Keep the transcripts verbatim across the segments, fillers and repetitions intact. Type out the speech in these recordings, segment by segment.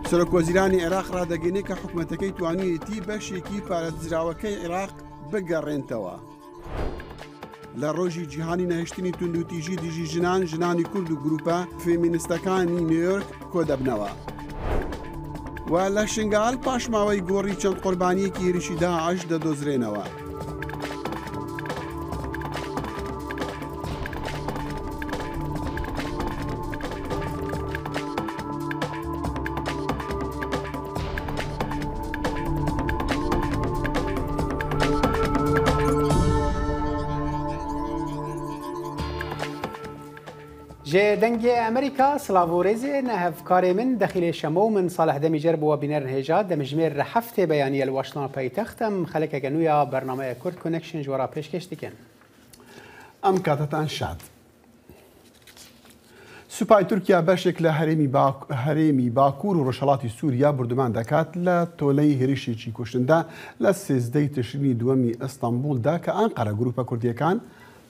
سەرۆکوەزیرانی عێراق ڕادەگەینێ کە حکومەتەکەی توانیوێتی بەشێکی پارێزراوەکەی عێراق بگەڕێنتەوە. لە ڕۆژی جیهانی نەهشتنی توندوتیژی دژی ژنان، ژنانی کورد و گروپە فێمینیستەکانی نیویۆرک کۆدەبنەوە. و لە شنگال پاشماوەی گۆڕی چەند قوربانیەکی هێرشی داعش دەدۆزرێنەوە. Ji Dengê Amerîka, silav û rêzê ne hevkarê min, Dexîlê Şemo û min, Salih Demîcer, bi we bînerin hêja. Demjimêr heftê beyaniye li Washingtona paytext. Em xelekeke nû ya bernameya Kurd Connection ji we re pêşkêş dikin. Em katetan şad. Supayê Tirkiye beşek li herêmî Bak-, herêmî Bakur û Rojhelatî Sûriye bordûman dekat. Li toleyê hêrişekî kuştinde li sêzdehê Tişrînî duwemî Îstanbul de ke Ankara grûpa Kurdîyekan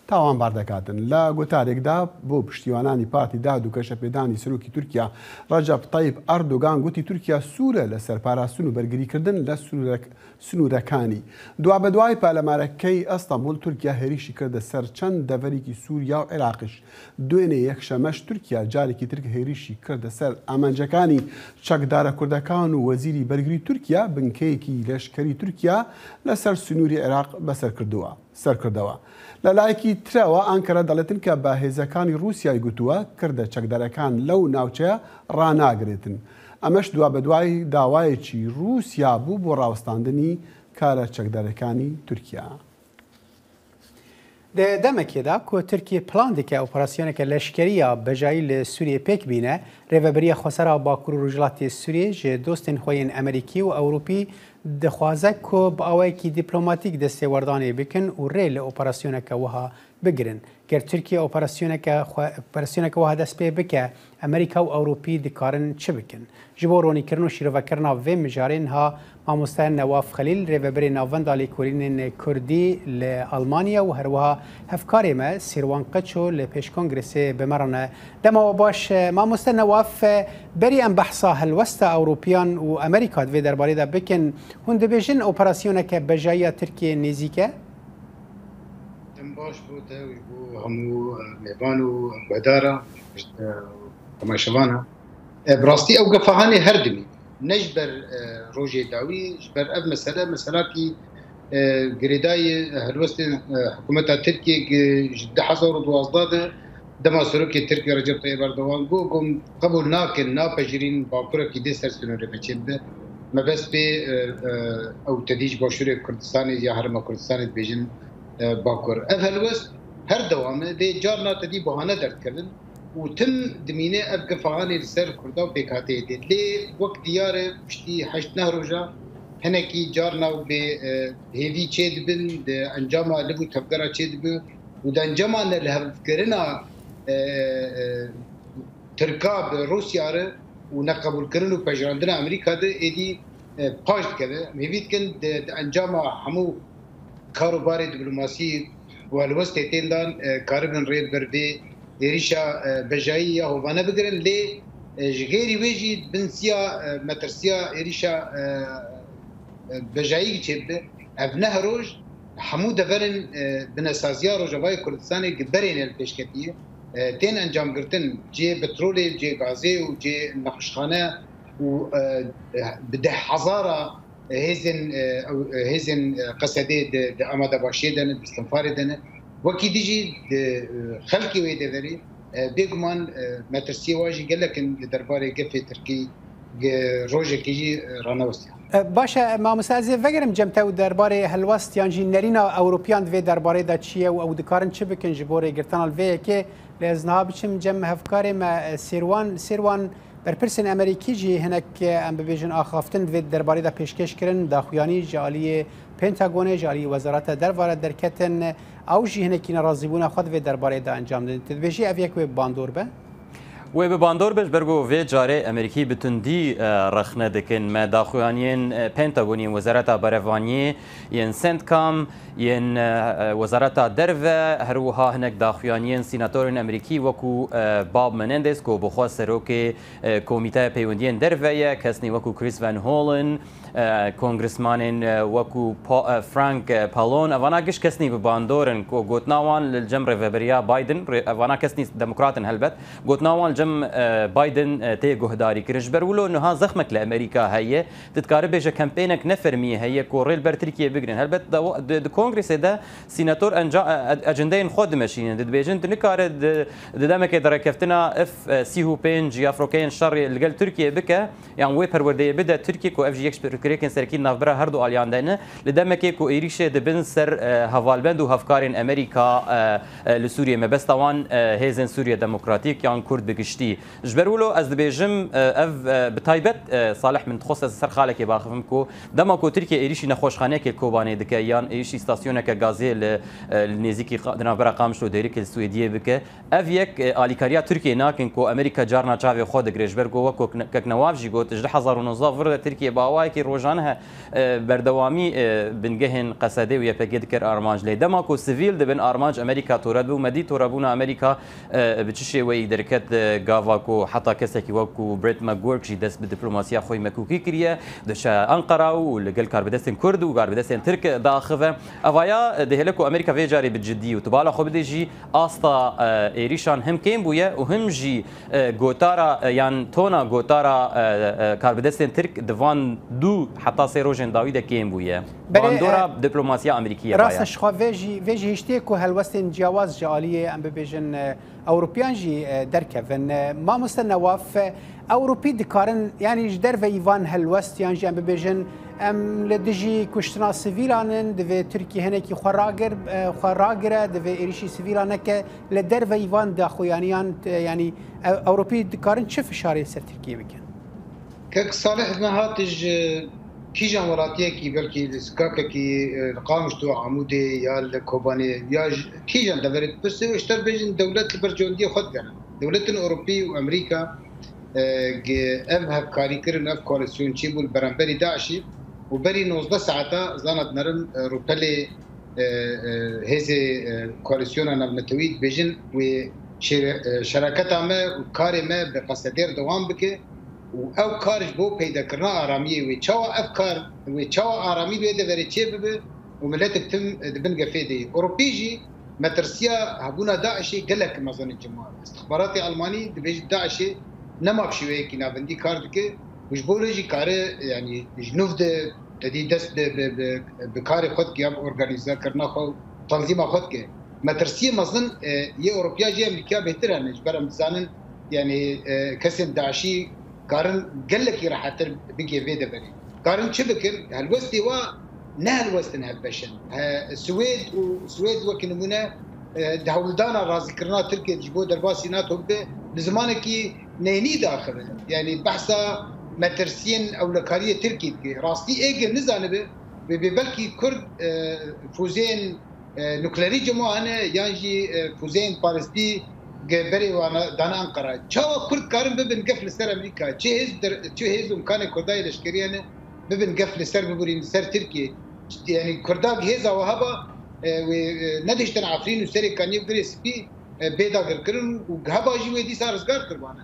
tawanbar dekatin. Li gotarêk de bo piştîwananî Partî Dad û Geşepêdanî Serokî Tirkiye Recep Tayyip Erdogan gotî Tirkiye sûr e li ser parastin û bergirîkirdin li sînorek-, sînorekanî. Dua bi duayê palemarek key Estanbul Tirkiye hêrişî kirde ser çend deverekî Sûriye û Iraqî. Duênê yekşemeş Tirkiye carekî tirk hêrişî kirde ser amencekanî çekdara Kurdekan û wezîrî bergirî Tirkiye binkeyekî leşkerî Tirkiye li ser sînorî Iraq beser kirdiwe. Ser kirdewe. Li layekî tirawe Ankara daletin ke bi hêzekanî Rûsyayê gotiwe, kirde çekdarekan lew navçeya ranagirêtin. Emeş dua bi duayî dawayekî Rûsya bû bo rawestandinî kara çekdarekanî Tirkiye. Di demekê de ku Tirkiye plan dike operasyoneke leşkerî ya bejayî li Sûriyê pêk bîne, Rêveberiya Xwesera Bakur û Rojhilatê Sûriyê ji dostên xwe yên Amerîkî û Ewropî dixwaze ku bi awayekî dîplomatîk destêwerdanê bikin û rê li operasyoneke wiha bigirin. Ger Tirkiye operasyoneke xwe, operasyoneke wiha dest pê bike, Amerîka û Ewropî dikarin çi bikin? Ji bo ronîkirin û şîrovekirina vê mijarê niha mamoste Newaf Xelîl, rêvebirê Navenda Lêkolînên Kurdî li Almanya û herwiha hevkarê me Sîrwan Qeço li pêş kongresê bi me re ne. Dema we baş, mamoste Newaf, berî em behsa helwesta Ewropiyan û Amerîka di vê derbarê de bikin, hûn dibêjin operasyoneke bejayî ya Tirkiyê nêzîk e? Dem baş bo te û bo hemû, e, mêvan û guhdara, e, temaşevana. E, bi rastî ew gefa hanê her dimî. Ne ji ber, e, rojê dawî, ji ber ev mesele, meselakî, e, girêdayî, e, helwestên, e, hikûmeta Tirkiyê gi-, ji du hezar û duwazdeh de dema Serokê Tirkiyê Recep Tayyip Erdogan got, got, qebûl nakin, napejirîn bakurekî dê ser sînorê me çêbibe. Mebest pê, e, e, ew tedî ji Başûrê Kurdistanê ya Herêma Kurdistanê dibêjin, e, Bakur. Ev helwest her dewam e, lê carna tedî bahane derdikevin û tim dimîne ev gefa hanê li ser Kurda û pêkhateyê tê. Lê wek diyar e, piştî heşt neh roja hinekî carna û bê, e, hêvî çêdibin, di encama liv û tevgera çêdibe û di encama nelihevkirina, e, e, Tirka bi Rûsya re û neqebûlkirin û pejirandina Amerîka de êdî, e, paş dikeve. Em hêvî dikin di, di encama hemû kar û barê diplomasî û helwestê tên dan, e, karibin rê li ber vê êrîşa, e, bejayî ya hovane bigirin. Lê, e, ji xêrî wê jî bin siya, e, metirsiya êrîşa, e, e, bejayî çêbibe. Ev neh roj hemû deverên, e, binesaziya Rojavayê Kurdistanê gi berê ne li pêşketiyê, e, tên encamgirtin. Cihê petrolê, cihê gazê û cihê nexweşxane û, e, bi deh hezara hêzên, e, ew, e, hêzên, e, Qesedê di, di amadebaşiyê de ne, di istinfarê de ne. Wekî dî jî di, e, xelkê wê deverê, e, bêguman, e, metirsiyê wan jî gelek in li derbarê gefê tirkî, ge-, rojekê jî, e, ranewestiya. E, baş e, mamoste, ez ê vegerim cem te û derbarê helwest yan jî nerîna Ewropiyan di vê derbarê de çi ye û ew dikarin çi bikin ji bo rêgirtina li vê yekê. Lê ez niha biçim cem hevkarê me, e, Sêrwan. Sêrwan, berpirsên Amerîkî jî hinek, e, em bibêjin axaftin di vê derbarê de pêşkêş kirin, daxuyanî ji aliyê Pentagonê, ji aliyê Wezareta Derve re derketin. Ew jî hinekî nerazîbûna xwe di vê derbarê de encam didin. Tu dibêjî ev yek wê bandor be? Wê bi bandor be, ji ber ku vê carê Amerîkî bi tundî, e, rexne dikin. Me daxuyaniyên, e, Pentagon, yên Wezareta Berevaniyê, yên CENTCOM, yên, e, e, Wezareta Derve, her wiha hinek daxuyaniyên sînatorên Amerîkî wekû, e, Bob Menendez ku bi xwe serokê, e, Komîteya Peywendiyên Derve ye, kesnî wekû Chris Van Hollen, e, kongresmanên, e, wekû Pa-, e, Frank, e, Pallone, evana giş kesnî bi bandor in ku gotina wan li cem rêveberiya Biden, rê-, evana kesnî demokrat in helbet, gotina wan li cem, e, Biden, e, tê guhdarî kirin. Ji ber wilo niha zexmek li Amerîka heye. Tu dikarî bêje kempênek ne fermî heye ku rê li ber Tirkiyê bigirin. Helbet di, di, di kongresê de sînator enca-, e, e, ecendeyên xwe dimeşînin. Dibêjin tu nikare di, di demekê de rêkeftina F, e, sî û pênc ya firokeyên şerê li gel Tirkiyê bike. Yan wê perwerdeyê bide Tirkiye ku ev jî yek ji pirsgirêkên serekî di navbera her du aliyan de ne, li demekê ku êrîşê dibin ser, e, hevalbend û hevkarên Amerîka, e, e, li Sûriyê, mebesta wan, e, hêzên Sûriye Demokratîk yan Kurd bi giştî. Ji ber wilo ez dibêjim, e, ev, e, bi taybet, e, Salih, min dixwest ez ser xalekê biaxivim ku dema ku Tirkiye êrîşî nexweşxaneyekê li Kobanê dike yan êrîşî stasyoneke gazê li, e, li nêzîkî qa-, di navbera Qamişlo Dêrikê li Swêdiyê bike, Ev yek, e, alîkariya Tirkiyê nakin ku Amerîka carna çavê xwe digire, ji ber ku wek Kok-, Keknewav jî got, ji du hezar û nozdeh vir de Tirkiye bi awayekî rojane he, e, berdewamî, e, bingehên Qesedê û Y P G dikir armanc. Lê dema ku sivîl dibin armanc Amerîka tore dibe û me dî torebûna Amerîka, e, bi çi şêweyî derket, e, gava ku heta kesekî wek ku Brett McGurk jî dest bi diplomasiya xwe yî mekûkî kiriye, diçe Enqera û li gel karbidestên Kurd û karbidestên Tirk diaxive. Evaya, e, dihêle ku Amerîka vê carê bi cidî û tu bala xwe bidê jî, asta, e, êrîşan him kêm bûye û him jî, e, gotara, e, yan tona gotara, e, e, karbidestên Tirk di van du heta sê rojên dawî de kêm bûye. Belê, bandora, e, diplomasiya Amerîkî ye. Rast e, ji xwe vê jî, vê jî hiştê ku helwestên ciyawaz ji aliyê, em bibêjin, e, Ewropiyan jî, e, derkevin. E, mamoste Newaf, e, Ewropî dikarin, yanî ji derveyî van helwest, yan jî em bibêjin, em li dijî kuştina sivîlan in, divê Tirkiye hinekî xwe ragir-, e, xwe ragire, divê êrîşî sivîlan neke, li derveyî van daxuyaniyan, e, yanî, e, Ewropî dikarin çi fişarê ser Tirkiye bikin? Kek Salih, me hat ji kîjan welatiyekî, belkî li Sikakekî, e, li Qamişlo, Amûdê ya li Kobanê ya ji kîjan deverê dipirsê û ji te bêjin dewlet li ber cewendiyê xwe digere. Dewletên Ewropî û Amerîka, e, gi-, ev hevkarîkirin, ev koalîsyon çêbû li beramberî DAIŞ'î û berî nozdeh saeta zana dinerim, e, rûpelê, e, e, hêzê, e, koalîsyona navnetewî dibêjin wê şê-, e, şeraketa me û karê me bi Qesedê re dewam bike û ew kar ji bo peydakirina aramiyê wê. Çawa ev kar, wê çawa aramî wê deverê çê bibe û miletek tim, e, di bin gefê de ye. Ewropî jî metirsiya hebûna DAIŞ'ê gelek mezin e cima. Îstixbaratê Almanî dibêje DAIŞ'ê nema bi şêweyekî navendî kar dike û ji bo lê jî kare, yanî ji nû de tedî dest bi, bi, bi, bi karê xwe dike ya bi organîzekirina xwe û tanzîma xwe dike. Metirsiyê mezin, e, yê Ewropiya jî Amerîkaya bêhtir hene. Ji ber em dizanin, yanî, e, kesên DAIŞ'î karin gelekî rehettir bigê vê deverê. Karin çi bikin? Helwestê wa ne helwestin hevbeş in. He, Swêd û Swêd wekî nimûne, e, di hewldana razîkirina Tirkiyê ji bo derbasî NATO bibe, bi zimanekî neynî daxive. Yanî behsa metirsiyên ewlekariyê Tirkiyê dike. Rastî êgir nizanibe, wê bê belkî Kurd, e, fûzeyên, e, nuklerî cem wan hene yan jî, e, fûzeyên palestî ge berê wan dane Enqera. Çawa Kurd karin bibin gef li ser Amerîka? Çi hêz der-, çi hêz û imkanê Kurda yê leşkerî hene bibin gef li ser biburîn li ser Tirkiye? Yanî Kurda hêza we heba, e, wê, e, nedihiştin Efrîn û serê kaniyê bi girê spî, e, bê dagirkirin û heba jî wê dîsa rizgar kiribane.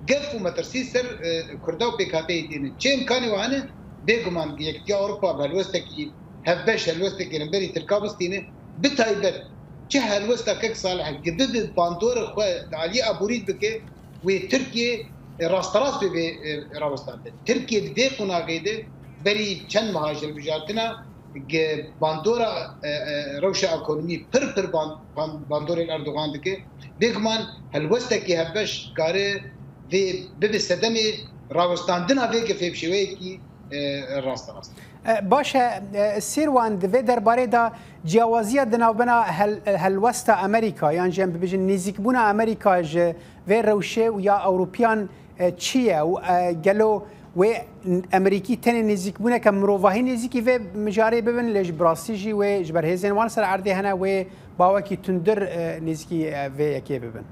Gef û metirsî ser, e, Kurda û pêkhateyê têne. Çi imkanê we hene? Bêguman Yekitiya Ewropa bi helwestekî hevbeş, helwestekî hemberî Tirka bistîne. Bi taybet çi helwesta kek Salih gi bibe bandorê xwe di aliyê aborî bike, wê Tirkiye, e, rasterast bê, bê, e, rawestandin. Tirkiye di vê qonaxê de berî çend meha ji hilbijartina gi bandora, e, e, rewşa ekonomî pir pir ban-, ban-, bandorên Erdogan dike. Bêguman helwestekî hevbeş kare vê bibe sedemê rawestandina vê gefê bi şêweyekî, e, rasterast. E, baş e, e, Sîrwan, di vê derbarê de ciyawaziya di navbena hel-, helwesta Amerîka, yan jî em bibêjin nêzîkbûna Amerîka ji vê rewşê û ya Ewropiyan, e, çi ye? Û, e, gelo wê Amerîkî tenê nêzîkbûneke mirovahî nêzîkî vê mijarê bibin, lê ji bi rastî jî wê ji ber hêzên wan ser erdê hene, wê bawekî tundir, e, nêzîkî, e, vê yekê bibin?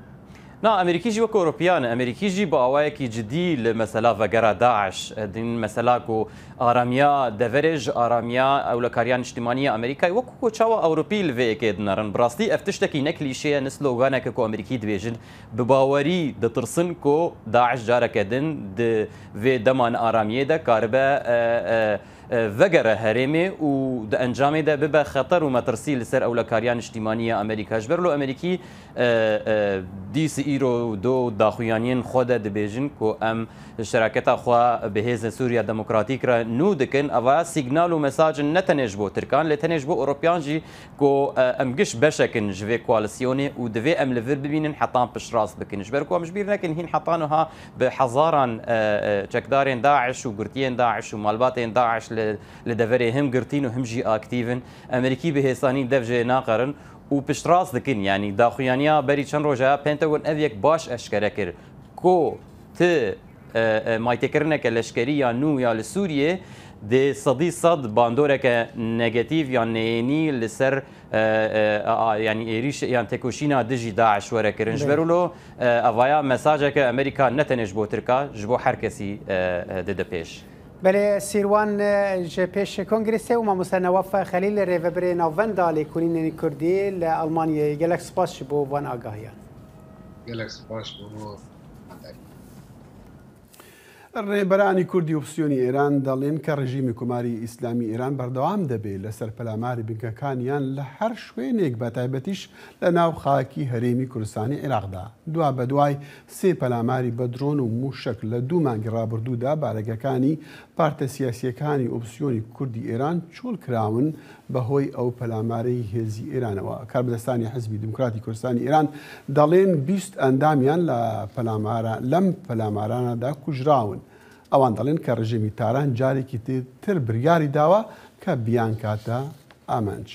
Na, Amerîkî jî wek Ewropiyan e. Amerîkî jî bi awayekî cidî li mesela vegera DAIŞ, e, din mesela ku aramiya deverê ji aramiya ewlekariya niştimanî ya Amerîkayê, wek ku çawa Ewropî li vê yekê dinerin. Bi rastî ev tiştekî ne klîşe ye, ne sloganeke ku Amerîkî dibêjin. Bi bawerî ditirsin ku DAIŞ careke din di vê dema nearamiyê de karibe, e, e, e, vegere herêmê û di encamê de bibe xeter û metirsî li ser ewlekariya niştimanî ya Amerîka. Ji ber lo Amerîkî, e, e, dîs îro do daxuyaniyên xwe de dibêjin ku em şeraketa xwe bi hêzên Sûriya Demokratîk re nû dikin. Eva signal û mesajin ne tenê ji bo Tirkan, lê tenê ji bo Ewropiyan jî ku, e, em giş beşek in ji vê koalîsyonê û divê em li vir bibînin hetan piştrast bikin. Ji ber ku em ji bîr nekin hîn hetan wiha bi hezaran, e, e, çekdarên DAIŞ û girtiyên DAIŞ û malbatên DAIŞ li, li deverê him girtîn û him jî aktîv in. Amerîkî bi hêsanî dev jê naxerin û piştrast dikin. Yanî daxuyaniya berî çend roja Pentagon ev yek baş eşkere kir ku ti, e, e, maytêkirineke leşkerî ya nû ya li Sûriyê dê sedî sed bandoreke negatîf yan neyênî li ser, e, e, a, a, yanî êrîş yan têkoşîna dijî DAIŞ were kirin. Ji ber Belê. wilo, e, evaya mesajeke Amerîka ne tenê ji bo Tirka, ji bo her kesî, e, e, dide pêş. Belê, Sîrwan, e, ji pêş Kongrê sê û mamoste Newaf Xelîl, rêvebirê Navenda Lêkolînên Kurdî li Almanyayê. Gelek spas ji bo van agahiyan. Gelek spas ji bo. Rêberani Kurdî opsiyonî Îran delên ke rejîmê Komarî Îslamî Îran berdewam debe li ser pelamarê binkekaniyan li her şwênêk, be taybetîş li nav xakî herêmî Kurdistanê Iraq de. Dua be duay sê pelamarî be dron û mûşek li du mangê rabirdû de baregekani partê siyasiyekanî opsiyonî Kurdî Îran çol kirawin. Bi hoy ew pelamareyî hêzî Îranê we. Karbidestaniya Hizbî Demokratî Kurdistanî Îran delên bîst endamiyan la pelamara, lem pelamarana de kujrawin. Ewan delên ke rejîmî Taran carekî tê tir biryarî dawa ke biyan kate Amenc.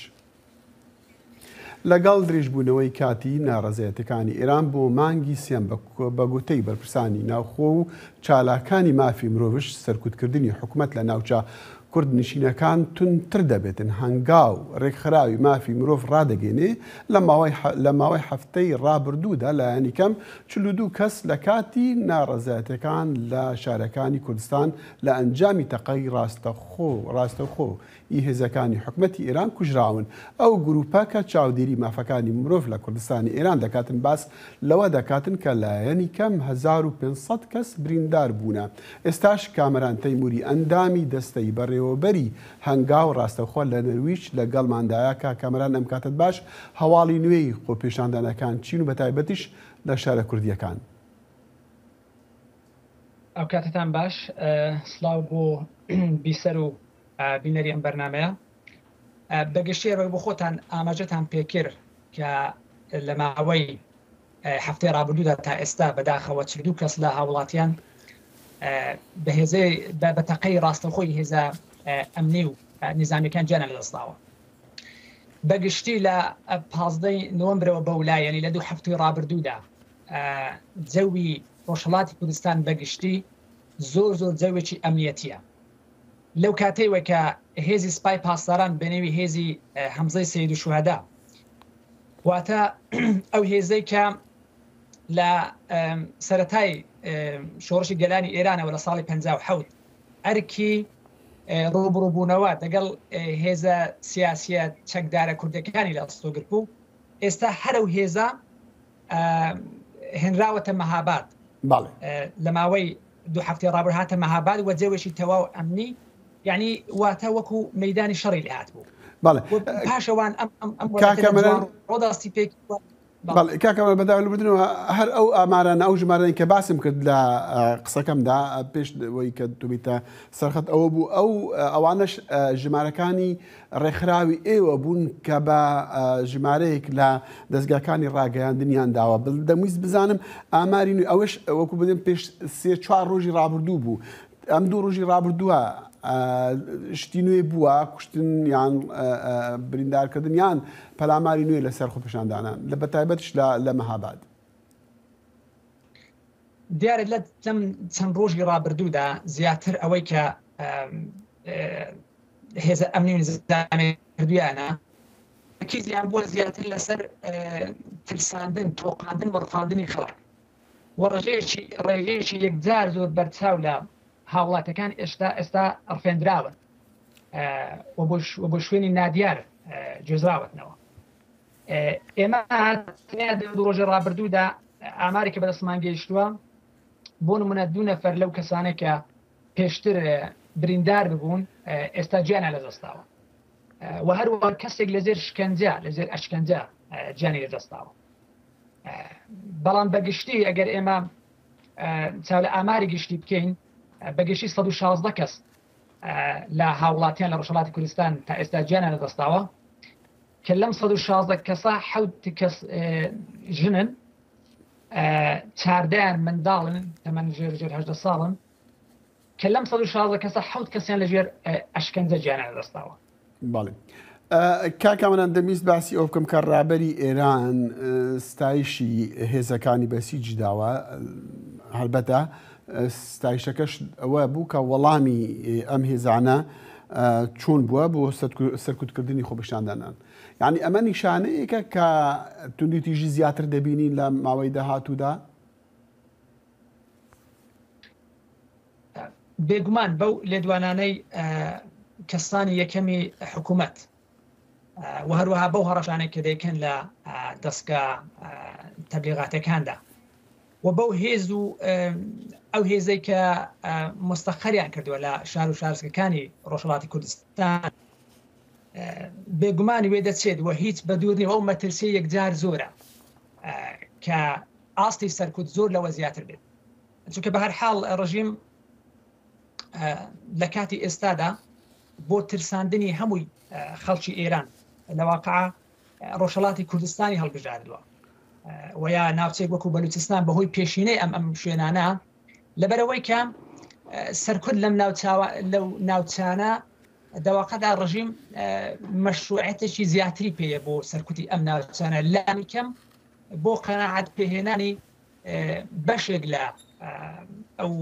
Legal dirêjbûnewey katî naraziyetêkanî Îran bo mangî siyem be, be gotey berpirsanî navxwe û çalakani mafî miroviş serkutkirdiní hikûmet le navça Kurd nişînekan tundtir debêtin. Hengaw rêkxirawî mafî mirov radegênê, le mawey he-, le mawey hefteyî rabirdû de layenî kem çil û du kes le katî naraziyetêkan le şarekanî Kurdistan le encamî teqey rastexo, rastexo î hêzekanî hikûmetî Îran kujrawin. Ew grûpe ke çavdêrî mafekanî mirov le Kurdistanê Îran dekatin bas lewe dekatin ke layenî kem hezar û pênc sed kes birîndar bûne. Êstaş Kameran Teymûrî endamî desteyî berêweberî Hengaw rastexwe le Nirwîç le gel mandaya. Ka Kameran, em katet baş, hewalî nûyê xwepêşandanekan çîn û be taybetîş le şare Kurdiyekan. Ew katetan baş, e, silav bo bîser û, e, bînerî em bernameya. E, bi giştî ev bo xwe tan amacetan pê kir ke li mawey, e, heftê rabirdû de ta êsta bedaxewe çil û du kes la hawlatiyan, e, bi hêzê be, be teqey rastexoyî hêza, e, emnî û, e, nîzamîkan ciyana li dest dawe. Be giştî le, e, pazdeh Nowembre we bewla, yanî le du heftê rabirdû de, e, cewî Rojhilatî Kurdistan be giştî zor zor cewekî emniyetî ye. Lew katê weke hêzî Spay Pasdaran benêwî hêzî, e, Hemzey Seyîd û Şuheda. Wate ew hêzey ke le, e, seretayê, e, şorişî gelanî Êran e, we le salê penca û hewt erkî, e, rûbirûbûnewe degel, e, hêze siyasiye çekdare kurdekanî le stogir bû. Êsta her ew hêza, e, hênrawete Mehabad. Bale. E, li mawey du heftê rabir hate Mehabad we cewekî tewaw emnî, yanî wate wekû meydanî şerî lê hatibû. Bale. We paşewan em, em, em Kaka welate Meral, Roda Sîpêk. Bale. Bale, Kaka Meral, bedawî li birdinê her ew amarane, ew jimareyên ke basim kir la, e, qisekem de, e, pêş weyî ke tu bîte serxet ew bû. Ew, e, ewane ş-, e, jimarekanî rêxirawî ê we bûn ke be, e, jimareyek le dezgekanî rageyandiniyan dawe. Bil-, demwîst bizanim amarî nû. Ew ş-, wekû bidin pêş sê çar rojî rabirdû bû. Em du rojî rabirdû, e, ştî nûyê bûwa, kuştin yan, e, e, birîndarkirdin yan pelamarî nûyê li ser xwe pêşandanan. Li betaybet ji la, le Mehabad. Diyar e, le lem çend rojî rabirdû de ziyatir ewey ke, e, e, hêze emnî û nîzamê kirduyane, merkezî yan bû ziyatir li ser, e, tirsandin, toqandin û rifandinî xelk. و ڕێژەیەکی ڕێژەیەکی یەکجار زۆر بەرچاو لە هاوڵاتیەکان ئێشتا ئێستا ڕفێندراون و بۆ شوێنی نادیار جێزراوەتنەوە. ئێمە تەنیا دو ڕۆژە ڕابردوودا ئامارێکی بەدەستمان گەیشتووە، بۆ نمونە دوو نەفەر لەو کەسانە کە پێشتر بریندار ببوون ئێستا گیانە لە دەستاوە و هەروە کەسێک لە زێر شکەنجە لە زێر ئەشکەنجە گیانی لە دەستاوە. بەڵام بەگشتی ئەگەر ئێمە چاو لە ئاماری گشتی بکەین، بەگشتی سەد و شازدە کەس لە هاوڵاتیان لە ڕۆژهەڵاتی کوردستان تا ئێستا گیانە لە دەستاوە، کە لەم سەد و شازدە کەسە حەوت کەس ژنن، چاردەیان منداڵن تەمەن ژێر ژێر هەژدە ساڵن، کە لەم سەد و شازدە کەسە حەوت کەسیان لە ژێر ئەشکەنجە گیانە لە دەستاوە. بەڵێ. کاکە منان دەمویست باسی ئەو بکەم کە ڕابەری ئێران ستایشی هێزەکانی بەسیج داوە. هەلبەتە ستایشەکەش ئەوە بوو کە وەڵامی ئەم هێزانە چۆن بووە بۆ سەرکوتکردنی خۆپیشاندانان. یعنی ئەمە نیشانەیەکە کە توندی تیژی زیاتر دەبینی لە ماوەی داهاتوودا؟ بێگومان بەو لێدوانانەی کەسانی یەکەمی حکوومەت و هەروەها بەو هەڕەشانەی کە دەیکەن لە دەستگا تەبلیغاتەکاندا و بەو هێز و ئەو هێزەی کە مستەخەریان کردووە لە شار و شارستەکانی ڕۆژهەڵاتی کوردستان، بێگومانی وێ دەچێت و هیچ بە دوور نیە و ئەو مەترسیە یەکجار زۆرە کە ئاستی سەرکوت زۆر لەوە زیاتر بێت. چونکە بە هەر حاڵ ڕژیم لە کاتی ئێستادا بۆ ترساندنی هەمووی خەڵکی ئێران لە واقعە ڕۆژهەڵاتی کوردستانی هەڵبژاردووە و یا ناوچەیەک وەکو بەلوچستان بەهۆی پێشینەی ئەم ئەم شوێنانە، لەبەرەوەی کە سەرکوت لەم ناوچاوە لەو ناوچانە دەواقعدا ڕژیم مەشروعەتێکی زیاتری پێیە بۆ سەرکوتی ئەم ناوچانە لانی کەم بۆ قەناعەت پێهێنانی بەشێک لە ئەو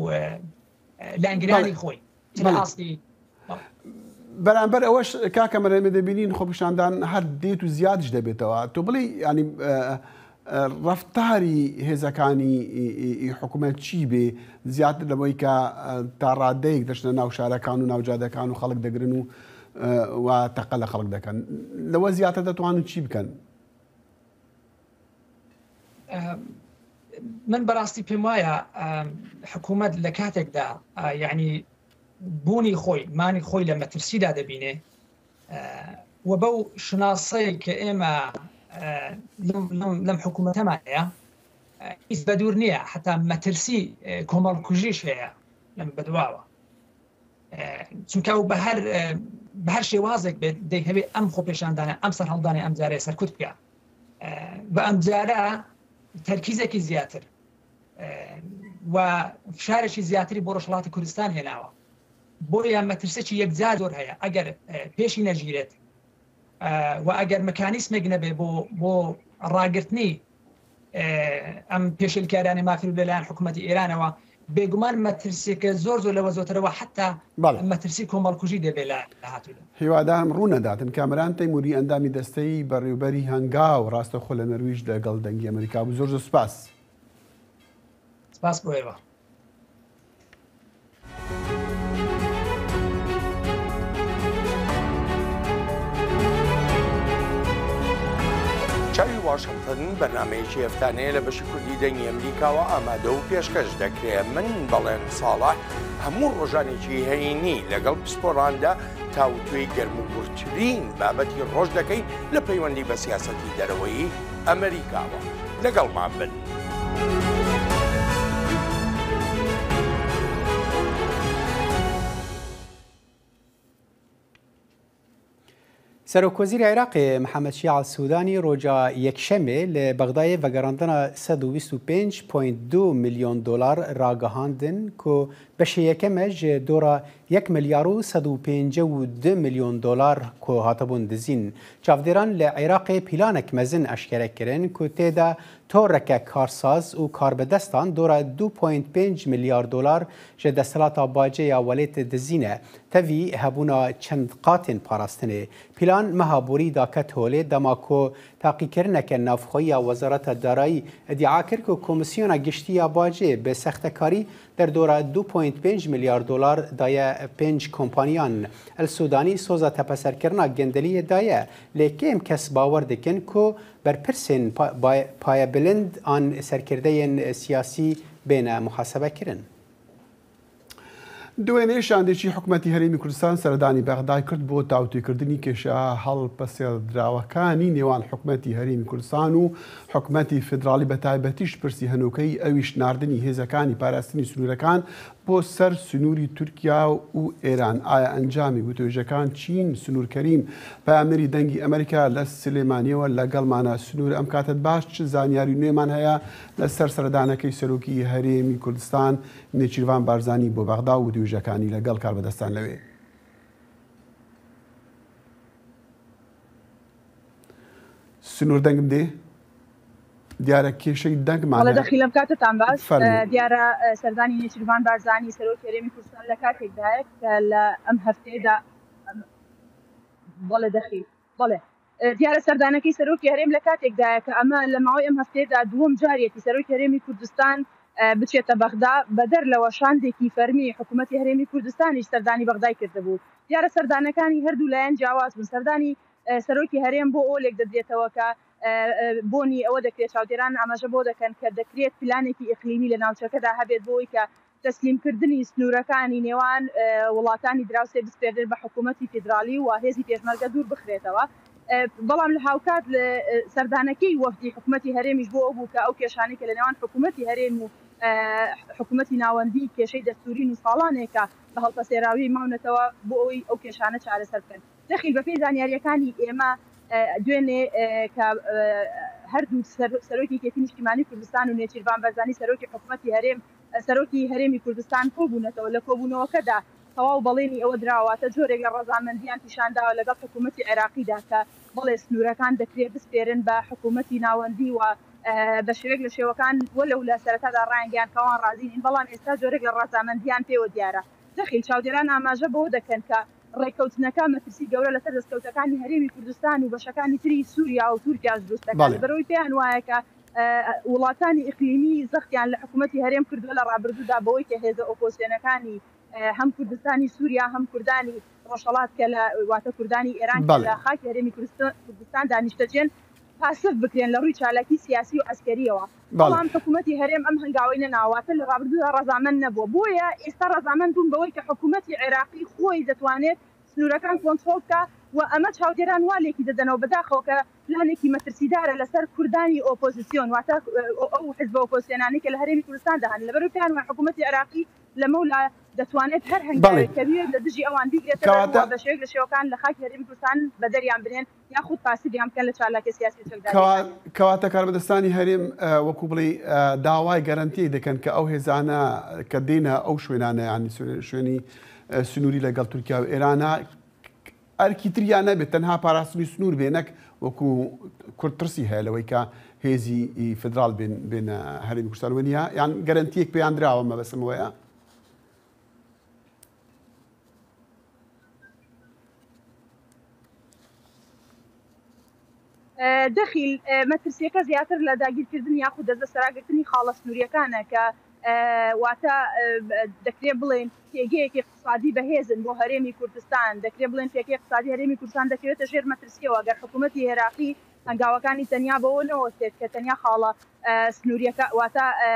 لانگرانی خۆی ئاستی. بەرامبەر ئەوەش کاکە مەرەمێ دەبینین خۆپیشاندان هەر دێت و زیادش دەبێتەوە. تۆ بڵێ ینی ڕفتاری هێزەکانی حکوومەت چی بێ زیاتر لەوەی کە تا ڕادەیەک دەچنە ناو شارەکان و ناوجادەکان و خەڵک دەگرن و و تەقە لە خەڵک دەکەن، لەوە زیاتر دەتوانن چی بکەن؟ من بەڕاستی پێم وایە حکوومەت لە کاتێکدا یعنی بوونی خۆی مانی خۆی لە مەترسیدا دەبینێ و بەو شناسەیە کە ئێمە لەم حکوومەتەمانەیە هیچ بە دوور نییە حتا مەترسی کۆمەڵکوژیش هەیە لەم بەدواوە. چونکە ئەو بە هەر بە هەر شێوازێک بێت دەیهەوێ ئەم خۆپێشاندانە ئەم سەرهەڵدانە ئەم جارەیە سەرکوت بکە و ئەم جارە تەرکیزێکی زیاتر و فشارێکی زیاتری بۆ ڕۆژهەڵاتی کوردستان هێناوە. بۆیە مەترسێکی یەکجار زۆر هەیە ئەگەر پێشی نەگیرێت و ئەگەر مەکانیسمێک نەبێ بۆ بۆ ڕاگرتنی ئەم پێشێلکاریانەی ماکرو لەلایەن حکوومەتی ئێرانەوە، بێگومان مەترسیەکە زۆر زۆر لەوە زۆترەوە حتا مەترسی کۆمەڵکوژی دەبێ لە داهاتوودا. هیوادارم ڕوونەداتن. کامران تەیموری ئەندامی دەستەی بەڕێوبەری هەنگاو ڕاستەخۆ لە نەرویج لەگەڵ دەنگی ئەمریکا بوو. زۆر زۆر سپاس. سپاس بۆ ئێوە. چاوی واشنگتن بەرنمەیەکی هەفتانەیە لە بەشی کوردی دەنگی ئەمریکاوە ئامادە و پێشکەش دەکرێت. من بەڵێن ساڵح هەموو ڕۆژانێکی هەینی لەگەڵ پسپۆراندا تاوتوێی گەرموگوڕترین بابەتی ڕۆژ دەکەین لە پەیوەندی بە سیاسەتی دەرەوەی ئەمریکاوە. لەگەڵمان بن. Serokvezîrê Iraqê Mihemed Şiya Sudani roja Yekşemê li Bexdayê vegerandina sed û bîst û pênc point du milyon dolar ragihandin ku beşê yekem e ji dora yek milyar û sed û pêncî û du milyon dolar ku hatibûn dizîn. Çavdêran li Iraqê pîlanek mezin eşkere kirin ku tê de toreke karsaz û karbidestan dora du point pênc milyar dolar ji desthilata bacê ya welêt dizîne. Tevî hebûna çend qatên parastinê. Pîlan meha borî da ket holê dema ku Taqîkirineke navxweyiya Wezareta Darayî îdia kir ku Komîsyona Giştî ya Bacê bi sextekarî derdora du point pênc milyar dolar daye pênc kompaniyan. El Sudanî soza tepeserkirina gendeliyê daye, lê kêm kes bawer dikin ku berpirsên pa-, bay-, payebilind an serkirdeyên siyasî bêne muhasebekirin. Di wê nêşandê jî Hikûmetî Herêmî Kurdistan seredani Bexday kir bo tawtêkirina kêşa hilpiseldirawakanî nêwan Hikûmetî Herêmî Kurdistan û Hikûmetî Federalî, bi taybetî ji pirsî henokeyî, ew jî nardinî hêzekanî parastinî sinûrekan bo ser sinûrî Tirkiye û Êran. Aya encamê gotinên çîn, sinûrkerên peyamnerî Dengê Amerîka li Silêmaniyê we legelman e. Sinûr, em kate baş, çi zanyarî nû man heye li ser seredanekê Serokê Herêmî Kurdistan Nêçîrvan Barzanî bo Bexda û gotinên lê gel karbidestan li wê. Sinûr, deng min dê. Diyare kêşeyî deng man heye. Dexîl, em katetan baş. Fermo. E, diyare, e, seredani Nêçîrvan Barzanî Serokê Herêmî Kurdistan li katekdayê ke li em hefteyê de, em, bale dexîl. Bale. E, diyare serdanekê Serokê Herêm li katekdayê ke eme li mawê em hefteyê de duwem cariyetî Serokê Herêmî Kurdistan, e, biçête Bexda, beder li weşandekî fermî Hikûmetê Herêmî Kurdistan jî serdani Bexdayê kirdibû. Diyare serdanekanî her du layan ciyawaz bûn. Serdanî, e, Serokê Herêm bo olêk didrêteweke, e, e, bonî ewe dekirê çavdêran amaje bo dekin ke dekirêt planekî îqlîmî li navçekeda hebêt bo wê ke teslîmkirdinî sinûrekanî nêwan, e, welatani dirausê bispêrdir bi hikûmetî federalî û a hêzî pêşmerge dûr bixirêtewe. E, belam li hawkat li, e, serdanekey wefdî hikûmetî herêmî ji bo ew bû ke ew kêşanê ke li nêwan hikûmetî herêm û, e, hikûmetî navendî kêşey destûrî nû salanê ke bi hilpesêrawî mawnetewe bo ewî ew kêşane çareser bikin. Dexîl, bi pê zanyariyekaniy ême, e, duênê, e, ke, e, her du ser-, serokê Yekîtî Niştîmanî Kurdistan û Nêçîrvan Barzanî serokê hikûmetî herêm, e, serokê herêmî Kurdistan kobûnetewe. Li kobûneweke de tewaw belênî ewe dirawe, wate corêk li rezamendiyan pîşan dawe legel hikûmetî Iraqî de ke belê sinûrekan dekirê bispêrin bi hikûmetî navendî we, e, bi şêwek li şêwekan welew li sereta de rayangiyan ke wan razî nîn, belam êsta corêk li rezamendiyan pê we diyar e. Dexîl, çavdêran amaje bi we dekin ke rêkewtineke metirsî gewre li ser destkewtekanî Herêmî Kurdistan û beşekanî tirî Sûriya û Tirkiya ji dûst deke. Belê. Li ber wî pêyan waye ke, e, welatanî îqlîmî zextiyan li hikûmetî herêm kirdiwe li rabirdû de, bi wê ke hêze opozîsyonekanî, e, hem Kurdistanî Sûriya hem Kurdanî Rojhelat ke li, wate Kurdanî Êran ke, belê, li xakê Herêmî Kurdistan, Kurdistan de nîşteciyên pasiv bikirin li rûyê çalakî siyasî û eskeriyê we. Belê. Belam hikûmetî herêm em hengaweyî nenawate, li rabirdû de rezamen nebû. Boye êsta rezamen bûn be wê ke hikûmetî Iraqî xweyî detwanêt sinûrekan kontrol bike û eme çavdêran wa lêkî didin û bidaxew ke planekî metirsîdar e li ser Kurdanî opozîsyon, wate, e, ew hizbe opozîsyonanî ke li Herêmî Kurdistan de hene. Li ber wê pêyan we hikûmetî Iraqî li mewla detwanêt her, belê, hengawek ke bî li dijî ewan bîgirête, kewate, û beşêwek li şêwekan li xakê Herêmî Kurdistan bederiyan binên yaxud pasîviyan bikin li çalakê siyasî û çekdarî. Kewa-, kewate karbidestanî herêm, e, wekû bilî, e, daway garantiyê dikin ke ew hêzane ke dêne ew şwênane, yanî şwê-, şwênî, e, sinûrî legel Tirkiye û Êrana, erkî tir ya nebe, tenha parastinî sinûr bê, nek wekû Kurd tirsî heye li wê ke hêzî, î, federal bên, bên, e, Herêmî Kurdistan weniya, yan garantiyek pêyan dirawe, me besim we ya. E, dexîl, e, metirsiyeke ziyadtir li dagirkirdin yaxud dest bi seragirtinî xala sinûriyekan e ke, e, wate, e, dekirê bilên pêgeyekî iqtisadî behêz in bo Herêmî Kurdistan, dekirê bilên pêgeyê iqtisadî Herêmî Kurdistan dekewete jêr metirsiyewa. Ger hikûmetî Iraqî hengawekanî tenya bi we newestêt ke tenya xala, e, sinûriyeka-, wate, e,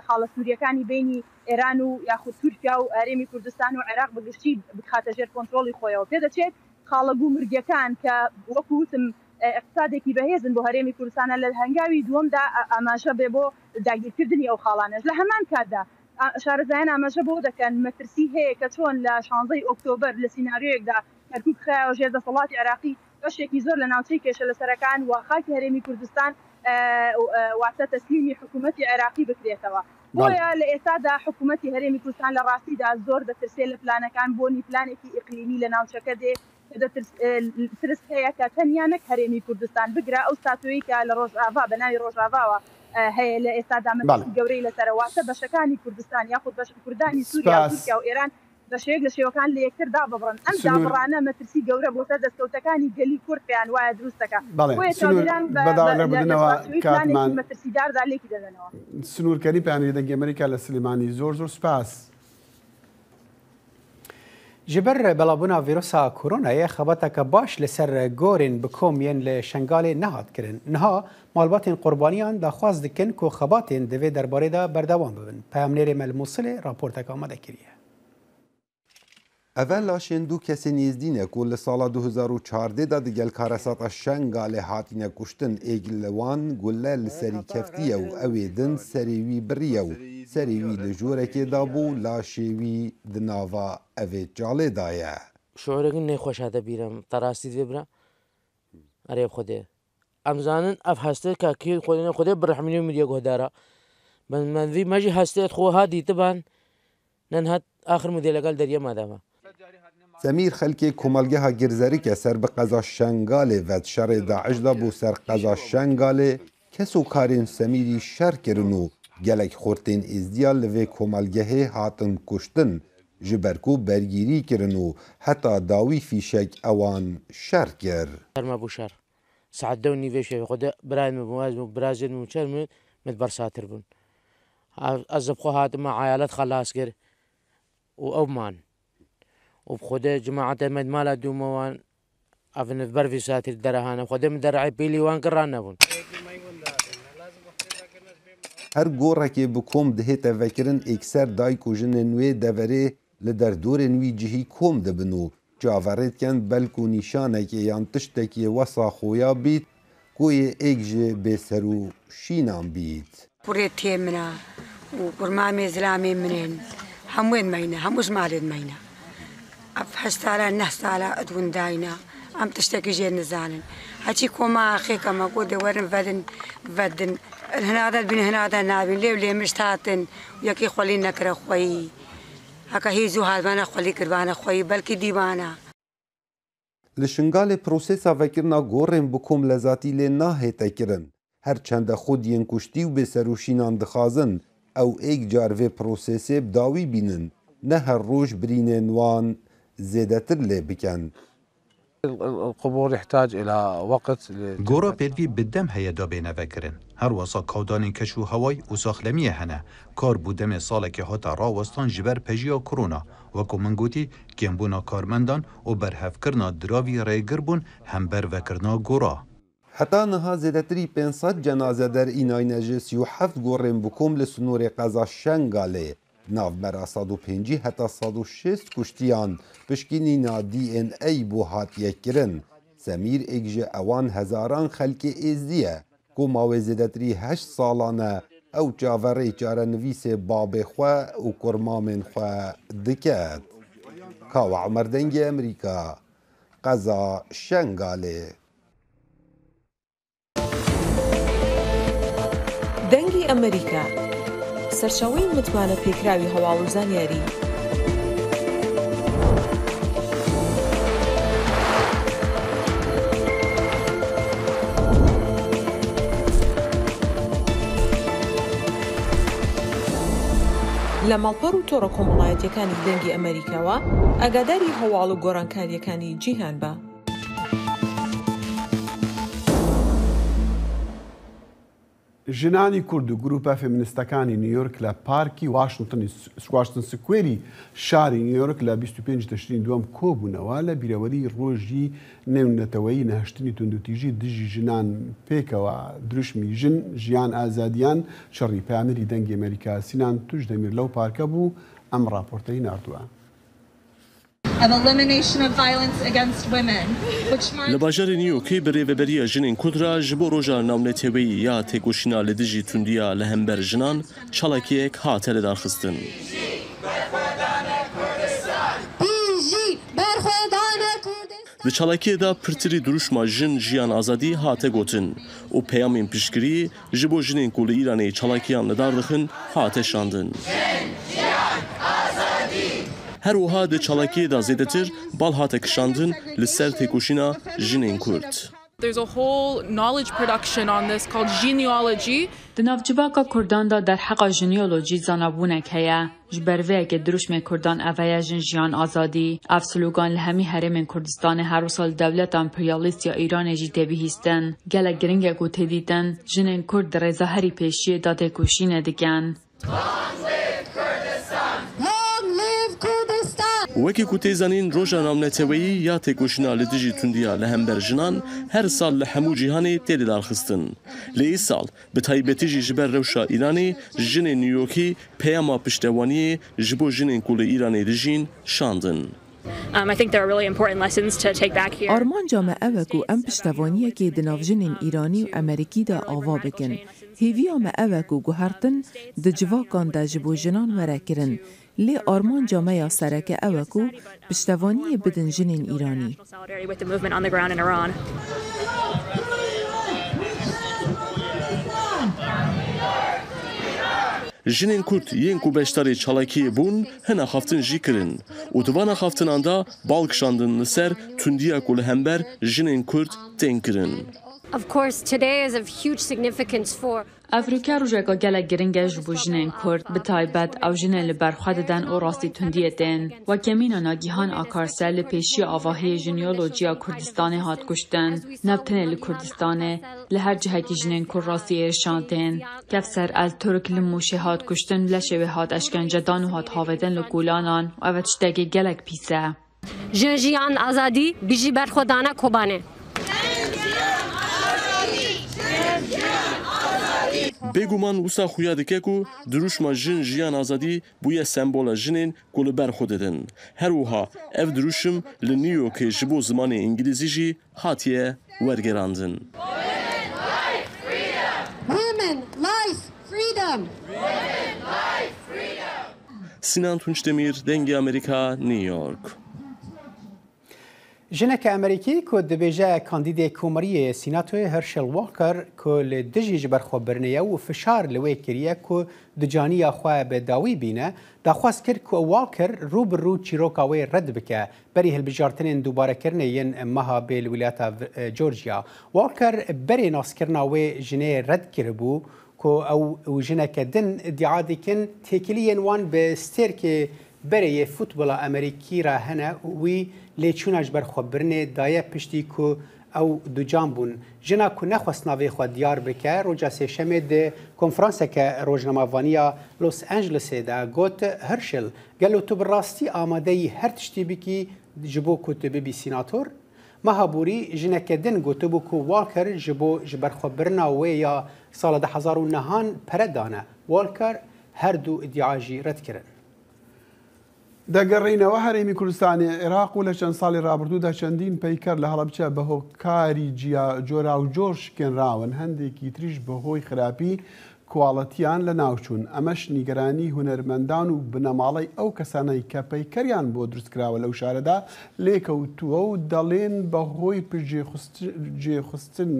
xala sinûriyekanî beynî Êran û yaxud Tirkiye û Herêmî Kurdistan û Iraq bi giştî bixate jêr kontrolî xwe ya. Pê de çêt xala gumrukî ke wekû witim, e, iqtisadekî behêz in bo Herêmî Kurdistan e, li hengawî duwem de, e, amaje bê bo dagirkirdinî ew xalane. Ji li heman kat de, a, şarezayên amaje bo dekin, metirsî heye ke çon li şanzehî Oktober li sînaryoyek de Kerkûk xeya jêr desthilatî Iraqî, beşekî zor li navçeyê kêşe li serekan û xakê Herêmî Kurdistan, e, û, e, wate teslîmî hikûmetî Iraqî bikirêtewe. Belê. Boye li êsta de hikûmetî Herêmî Kurdistan li rastî de zor ditirse li planekan, bonî planekî îqlîmî li navçeke dê, ke de tirs, e, tirs heye ke tenya nek Herêmî Kurdistan bigire, ew statueyî ke li Rojava, bi navê Rojava we, e, heye, li êsta de metirsî, belê, gewreyî li ser e. Wate beşekanî Kurdistan yaxud beş-, Kurdanî Sûriya, spas, Tirkiye û Êran شێوەیەک لە شێوەکان لە یەکتر داببڕن. ئەم سنوور دابڕانە مەترسی گەورە بۆتە دەستکەوتەکانی گەلی کورد پێیان وایە دروست دەکە. بەڵێ، بۆیە سنوور چاودێران بە، بە داوای بە، لە، لە ڕێکردنەوە سوپاسیوی کاتمان پلانێکی مەترسیداردا لێکی دەدەنەوە. سنوور کەریم، پەیامنێری دەنگی ئەمریکا لە سلێمانی، زۆر زۆر سپاس. Ji ber belavbûna vîrusa koronayê xebateke baş li ser gorên bi kom yên li Şengalê nehat kirin. Niha malbatên qurbaniyan daxwaz dikin ku xebatên di vê derbarê de berdewam bibin. Peyamnêrê me li Mûsilê raportek amade kiriye. Eve laşên du kesên Êzdî ne ku li sala du hezar û çardeh de digel karesata Şengalê hatine kuştin, êk li wan gule li serî keftiye û ew ê din serê wî biriye û serê wî li jorekê de bû, laşê wî di nava evê çalê de ye. Şuurek nêxweş hate bîra min. Te rastî divê bira? Erê bi Xwedê. Em zanin ev heste ka kê Xwedê ne Xwedê bi rehmî min diye guhdara. Ben, ben vî me jî hestê xwe ha dîtiban. Nen hat axir mudê legal deriyê me dema. Semîr xelkê komelgeha Girzerike ser bi qeza Şengalê ve di şerê DAIŞ de bû ser qeza Şengalê. Kes û karên Semîrî şer kirin û gelek xortên Êzdiya li vê komelgehê hatin kuştin, ji ber ku bergîrî kirin û heta dawî fîşek ewan şer kir. Şer me bû şer. Saet deh û nîvê şevê xwe de birayên min bû, ez bû, birazên min û çer min, min bersatir bûn. Ez, ez bi xwe hatime eyalet xelas kir û ew man. Û bi Xwedê cemaetê me di mala dû me wan, ev in ber vî saetî derehane. Xwedê min derehê pêlî wan kir ranebûn. Her gorekê bi kom dihête vekirin êkser dayik û jinên wê deverê li derdorên wî cihî kom dibin û çaverê dikin belkû nîşanekê yan tiştekê wesa xoya bît ku yê êk ji bêser û şînan bît. Kurê tê min e û kurmamê zilamê min in. Hemû ên me ne, hemû ji malê me ne. Ev heşt sala, neh sala ed windayne. Em tiştekî jê nizanin. Heçî koma axê kema ku de werin vedin, vedin. Hina de bin, hina de nabin. Lêv lê min ji hatin. Yekî xwelî nekire xweyî. Heke hî zû hatbana xwelî kirbana xweyî. Belkî dîbana. Li Şingalê prosesa vekirina gorên bi kom lezatî lê nahête kirin. Her çende xwediyên kuştî û bêserûşînan dixwazin ew êk car vê prosesê bi dawî bînin, ne her roj birînên wan zêdetir lê bikin. القبور يحتاج إلى وقت ل- Gora pêdivî bi dem heye da bêne vekirin. Her wesa kawdanên keş û hewayî û saxlemiyê hene. Kar bû demê salekê hate rawestan ji ber pejiya korona. Wekû min gotî, kêmbûna karmendan û berhevkirina diravî rêgir bûn hember vekirina gora. Heta niha zêdetirî pênc sed cenaze derînayne ji sî û heft gorên bi kom li sinorê qeza Şengalê. Navbera sed û pêncî heta sed û şêst kuştiyan pişkînîna D N A bû hatiye kirin. Semîr êk ji ewan hezaran xelkê Êzdî ye ku mawê zêdetirî heşt salan e ew çaverê çarenivîsê babê xwe û kurmamên xwe diket. Kawa Umer, Dengê Emerîka, qeza Şengalê. دەنگی ئەمریکا، سەرچاوەی متمانە پێکراوی هەواڵ و زانیاری. لە ماڵپەڕ و تۆڕە کۆمەڵایەتیەکانی دەنگی ئەمریکاوە ئاگاداری هەواڵ و گۆڕانکاریەکانی جیهان بە. ژنانی کورد و گروپە فێمینیستەکانی نیویۆرک لە پارکی واشنتنی، واشنتن سکوێری شاری نیویۆرک لە بیست و پێنج تشرینی دووەم کۆبوونەوە لە بیرەوەری ڕۆژی نێونەتەوەیی نەهشتنی توندوتیژی دژی ژنان. پێکەوە دروشمی ژن، ژیان، ئازادیان شەڕی. پەیامنێری دەنگی ئەمریکا سینان توش دەمیر لەو پارکە بوو، ئەم ڕاپۆرتەی ناردووە. Of elimination of violence against women, which marks لە باژارێ نیویۆکێ بەرێڤەبەریە ژنێن کورد را ji bo roja navneteweyî ya têkoşîna li dijî tundiya li hember jinan çalakiyek hate lidarxistin. Di çalakiyê de pirtirî dirûşma jin, jiyan, azadî hate gotin û peyamên piştgirî ji bo jinên ku li Îranê çalakiyan li dar dixin hate şandin. Her wiha di çalakiyê de zêdetir bal hate kişandin li ser têkoşîna jinên Kurd. There's a whole knowledge production on this called genealogy. Di nav civaka Kurdan de derheqa jineolojî zanabûnek heye. Ji ber vê yekê dirûşmê Kurdan ev heye, Jin, Jiyan, Azadî. Ev slogan li hemî herêmên Kurdistanê her wisa li dewleta emperyalîst ya Îranê jî tê bihîstin. Gelek giring e ku tê dîtin, jinên Kurd di rêza herî pêşiyê de têkoşînê dikin. Long live Kurdistan! Wekî ku tê zanîn, roja navneteweyî ya têkoşîna li dijî tundiya li hember jinan her sal li hemû cîhanê tê lidarxistin. Lê îsal, bi taybetî jî ji ber rewşa Îranê, jinên New Yorkî peyama piştevaniyê ji bo jinên ku li Îranê dijîn şandin. Um, I think there are really important lessons to take back here. Armanca me ew e ku em piştevaniyekê di nav jinên Îranî û Amerîkî de ava bikin. Hêviya me ew e ku guhertin di civakan de ji bo jinan were kirin. Lê armanca me ya sereke ew e ku piştevaniyê bidin jinên Îranî. Solidarity with the movement on the ground in Iran. Jinên Kurd yên ku beşdarê çalakiyê bûn, hin axaftin jî kirin û di van axaftinan de bal kişandin li ser tundiya ku li hember jinên Kurd tên kirin. Of course, today is of huge significance for Ev rûke rojeka gelek giring e ji bo jinên Kurd, bi taybet ew jinên li ber xwe didin û rastî tundiyê tên. Weke mîna Nagihan Akarse li pêşiya avahiyê jineolojiya Kurdistanê hat kuştin. Ne tenê li Kurdistanê, li her cihekî jinên Kurd rastî êrişan tên. Kevser El Turk li Mûşê hat kuştin, leşê wê hat eşkencedan û hat havêtin li kolanan û ev tiştekî gelek pîs e. Jin, Jiyan, Azadî, bijî berxwedana Kobanê. Bêguman wisa xuya dike ku dirûşma Jin, Jiyan, Azadî bûye sembola jinên ku li ber xwe didin. Her wiha ev dirûşim li New Yorkê ji bo zimanê îngilîzî jî hatiye wergerandin. Women, life, freedom! Sinan Tunçdemir, Dengê Amerîka, New York. Jineke Amerîkî ku dibêje kandîdê Komariyê Senatoyê Herschel Walker ku li dijî ji ber xwe birinê ye û fişar li wê kiriye ku dicaniya xwe bi dawî bîne, daxwaz kir ku Walker rû bi rû çîroka wê red bike. Berî hilbijartinên dubare kirinê yên meha bê li wilata, e, Georgia. Walker berê naskirina wê jinê red kiribû ku ew û jineke din îdia dikin têkiliyên wan bi stêrkê berê yê futbola Amerîkî re hene û wî lêçûna ji ber xwe birinê daye piştî ku ew ducan bûn. Jina ku nexwest navê xwe diyar bike, roja Sêşemê di konferanseke rojnamevaniya Los Angelesê de got, Herschel, gelo tu bi rastî amade yî her tiştî bikî ji bo ku tu bibî sînator? Meha borî jineke din gotibû ku Walker ji bo ji ber xwe birina wê ya sala du hezar û nehan pere dane. Walker her du îdia jî red kirin. دەگەڕێینەوە هەرێمی کوردستانی عێراق و لە چەند ساڵی ڕابردوودا چەندین پەیکەر لە هەڵەبجە بە هۆکاری جیا-، جۆراوجۆر شکێنراون، هەندێکی تریش بەهۆی خراپی کواڵەتیان لە ناوچوون. ئەمەش نیگەرانی هونەرمەندان و بنەماڵەی ئەو کەسانەی کە پەیکەریان بۆ دروستکراوە لەو شارەدا لێکەوتووە و دەڵێن بەهۆی پشتگوێخست-، گوێخستن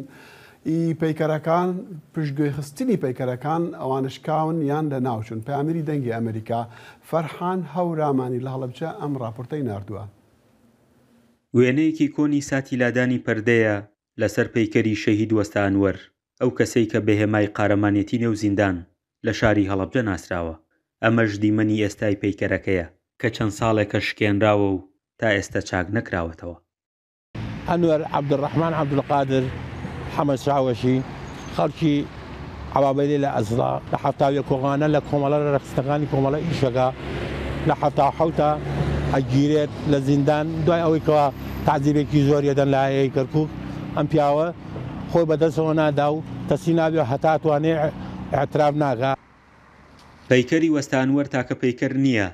ی پەیکەرەکان، پشتگوێخستنی پەیکەرەکان ئەوانە شکاون یان لە ناوچوون. پەیامنێری دەنگی ئەمریکا فەرحان هەورامانی لە هەڵەبجە ئەم ڕاپۆرتەی ناردووە. وێنەیەکی کۆنی ساتی لادانی پەردەیە لەسەر پەیکەری شەهید وەستا ئەنوەر، ئەو کەسەی کە بە هێمای قارەمانێتی نێو زیندان لە شاری هەڵەبجە ناسراوە. ئەمەش دیمەنی ئێستای پەیکەرەکەیە کە چەند ساڵێکە شکێنراوە و تا ئێستا چاک نەکراوەتەوە. ئەنوەر عەبدولڕەحمان عەبدولقادر حەمە چاوەشی، خەڵکی عەبابەیلێ لە ئەزڵا، لە حەفتا و یەک کۆغانە لە کۆمەڵە، لە ڕێکخستنەکانی کۆمەڵە ئیشەکە، لە حەفتا و حەوتا ئەگیرێت لە زیندان، دوای ئەوەی کەوا تەعزیبێکی زۆر یەدەن لە هەیئەی کەرکووک. ئەم پیاوە خۆی بەدەستەوە نادا و تەسلیم نابێ هەتا توانێ ئیعتراف ناکا. پەیکەری وەستا ئەنوەر تاکە پەیکەر نییە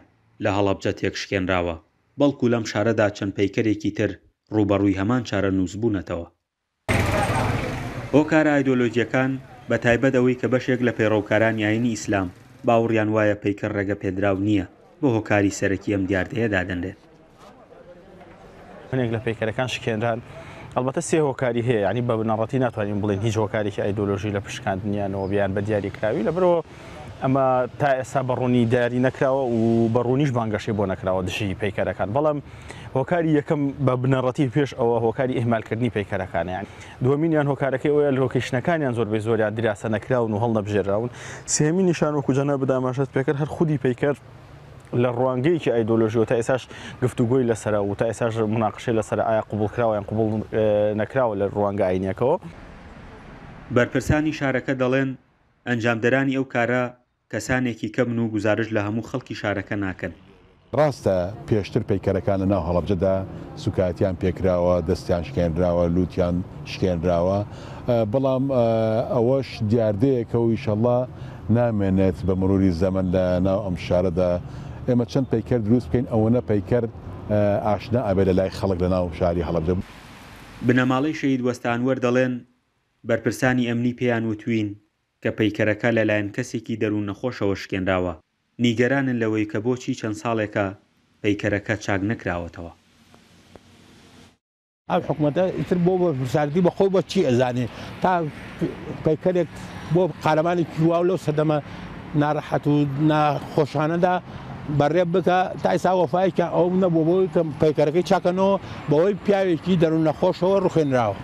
لە هەڵەبجە تێکشکێنراوە، بەڵکو لەم شارەدا چەند پەیکەرێکی تر ڕووبەڕووی هەمان چارەنووس بوونەتەوە. هۆکارە ئایدۆلۆژیەکان، بە تایبەت ئەوەی کە بەشێک لە پەیڕەوکارانی ئاینی ئیسلام باوەڕیان وایە پەیکەر ڕێگە پێدراو نییە، بە هۆکاری سەرەکی ئەم دیاردەیە دادەنرێت. هەنێک لە پەیکەرەکان شکێنران. ئەلبەتە سێ هۆکاری هەیە، یعنی بە بنەڕەتی ناتوانین بڵێن هیچ هۆکارێکی ئایدۆلۆژی لە پشکاندنیانەوە بیان بە دیاری کراوی، لەبەرەوە ئەمە تا ئێستا بە ڕوونی دیاری نەکراوە و بە ڕوونیش بانگەشەی بۆ نەکراوە دژی پەیکەرەکان. بەڵام هۆکاری یەکەم بە بنەڕەتی پێش ئەوە هۆکاری ئیهمالکردنی پەیکەرەکانە. یعنی دووەمینیان هۆکارەکەی ئەوەیە لۆکەیشنەکانیان زۆربەی زۆریان دراسە نەکراون و هەڵنەبژێراون. سێمینیشان وەکو جەناب داماشەت پێکرد هەر خودی پەیکەر لە ڕوانگەیەکی ئایدۆلۆژیەوە تا ئێساش گفتوگۆی لەسەرە و تا ئێساش مناقشەی لەسەرە، ئایا قبول کراوە یان قبول، ئێ، نەکراوە لە ڕوانگە ئاینیەکەوە. بەرپرسانی شارەکە دەڵێن ئەنجامدەرانی ئەو کارە کەسانێکی کەمن و گوزارش لە هەموو خەڵکی شارەکە ناکەن. ڕاستە پێشتر پەیکەرەکان لە ناو هەڵەبجەدا سوکایەتیان پێکراوە، دەستیان شکێنراوە، لووتیان شکێنراوە. ئە، بەڵام، ئە، ئەوەش دیاردەیەکە و ئیشەڵڵا نامێنێت بە مروری زەمن لە ناو ئەم شارەدا. ئێمە چەند پەیکەر دروست بکەین، ئەوەنە پەیکەر، ئە، ئاشنا ئەبێت لە لای خەڵک لە ناو شاری هەڵەبجە. بنەماڵەی شەهید وەستانوەر دەڵێن بەرپرسانی ئەمنی پێیان وتوین کە پەیکەرەکە لەلایەن کەسێکی دەروون نەخۆشەوە شکێنراوە. نیگەرانن لەوەی کە بۆچی چەند ساڵێکە پەیکەرەکە چاک نەکراوەتەوە. ئەم حکومەتە ئیتر بۆ بەرپرسیارەتی بە خۆی بە چی ئەزانێ؟ تا پەیکەرێک بۆ قارەمانێکی واو لەو سەردەمە ناڕەحەت و ناخۆشانەدا بەڕێ بکە، تا ئێستا وەفایەکیان ئەو نەبوو بۆی کە پەیکەرەکەی چاکەنەوە، بەوەی پیاوێکی دەروون نەخۆشەوە ڕوخێنراوە.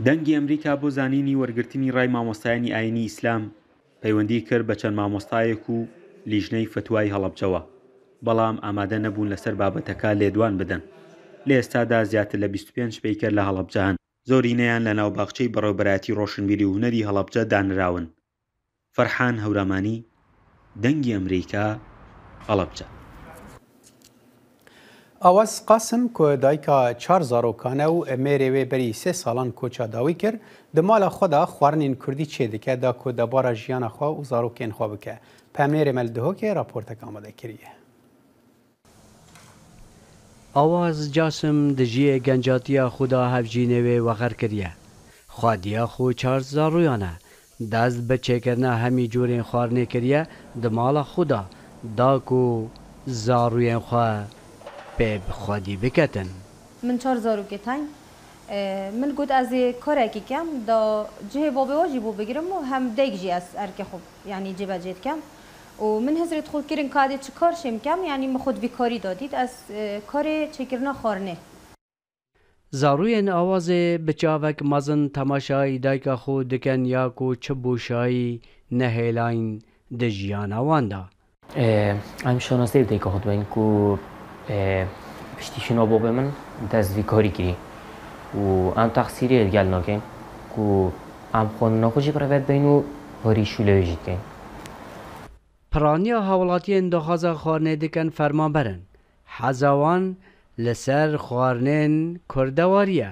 دەنگی ئەمریکا بۆ زانینی وەرگرتنی ڕای مامۆستایانی ئاینی ئیسلام پەیوەندی کرد بە چەند مامۆستایەک و لیژنەی فتوای هەڵەبجەوە، بەڵام ئامادە نەبوون لەسەر بابەتەکە لێدوان بدەن. لە ئێستادا زیاتر لە بیست و پێنج پەیکەر لە هەڵەبجە هەن. زۆرینەیان لە ناوباخچەی بەڕێوەبەرایەتی ڕۆشنبیری و هونەری هەڵەبجە دانراون. فەرحان هەورامانی، دەنگی ئەمریکا، هەڵەبجە. Awaz Qasim ku dayika çar zarokan e û mêrê wê berî sê salan koça dawî kir, di mala xwe de xwarinên kurdî çêdike, da ku debara jiyana xwe û zarokên xwe bike. Pemnêrê me li Duhokê raportek amade kiriye. Awaz Casim di jiyê gencatiya xwe de hevjînê wê wexer kiriye. Xwediya xwe çar zaroyan e. Dest bi çêkirina hemî cûrên xwarinê kiriye, di mala xwe de, da ku zarûyên xwe pê bi xwedî biketin. Min çar zarokê teng. E, min got ez ê karekî kem, da cihê babê wa jî bo bigirim û hem dayik jî ez erkê xwe, yanî cêbecê dikem. Û min hizrê xwe kirin ka dê çi kar şêm kem, yanî min xwe di vî karî da dît, ez, e, karê çêkirina xwarinê. Zarûyên Awazê bi çavek mezin temaşayî dayika xwe dikin ya ku çi boşayî nehêlayîn di jiyana wan de. Ê, em şonasê dayika xwe dibin ku, ê, piştî şûna babê min dest vî karî kirî û em texsîrê li gel nakin ku em xwendina xwe jî bi rêve dibin û parî şûleyê jî dikin. Piraniya hawlatiyên daxwaza xwarinê dikin fermanber in. Heza wan li ser xwarinên kurdewarî ye.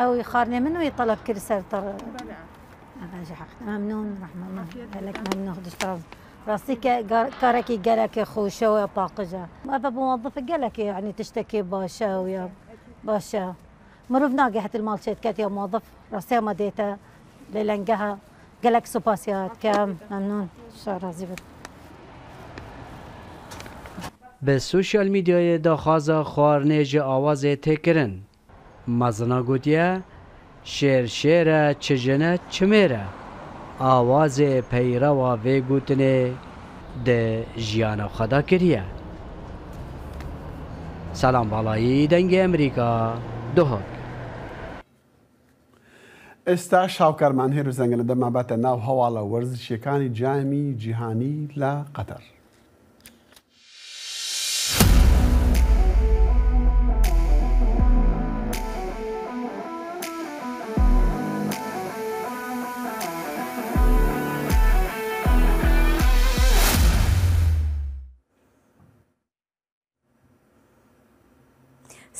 Ew xwarinê min wî teleb kir ser te re. Bele. Memnûn, rehmetullah. Gelek memnûn, Xwedê ji te razî. Rastî ke gar-, karekî gelekê xweş e û paqij e. Ev muwezif gelekê, yanî tiştekê baş e û ya baş e. Mirov nagihît li mal çêdiket ya muwezif, rastî me dête lê lengeha gelek spas ya dikim, memnûn, şa razî bit. Bi sosyal medyayê daxwaza xwarinê ji Awazê tê kirin. Mezina gotiye, "Şêr şêr e, çi jin e, çi mêr e." Awazê peyrewa vê gotinê di jiyana xwe de kiriye. Selam Balayî, Dengê Emerîka, Duhok. ئێستا شاوکارمان هێرو زەنگەنە دەماباتە ناو هەواڵە وەرزشیەکانی جامی جیهانی لە قەتەر.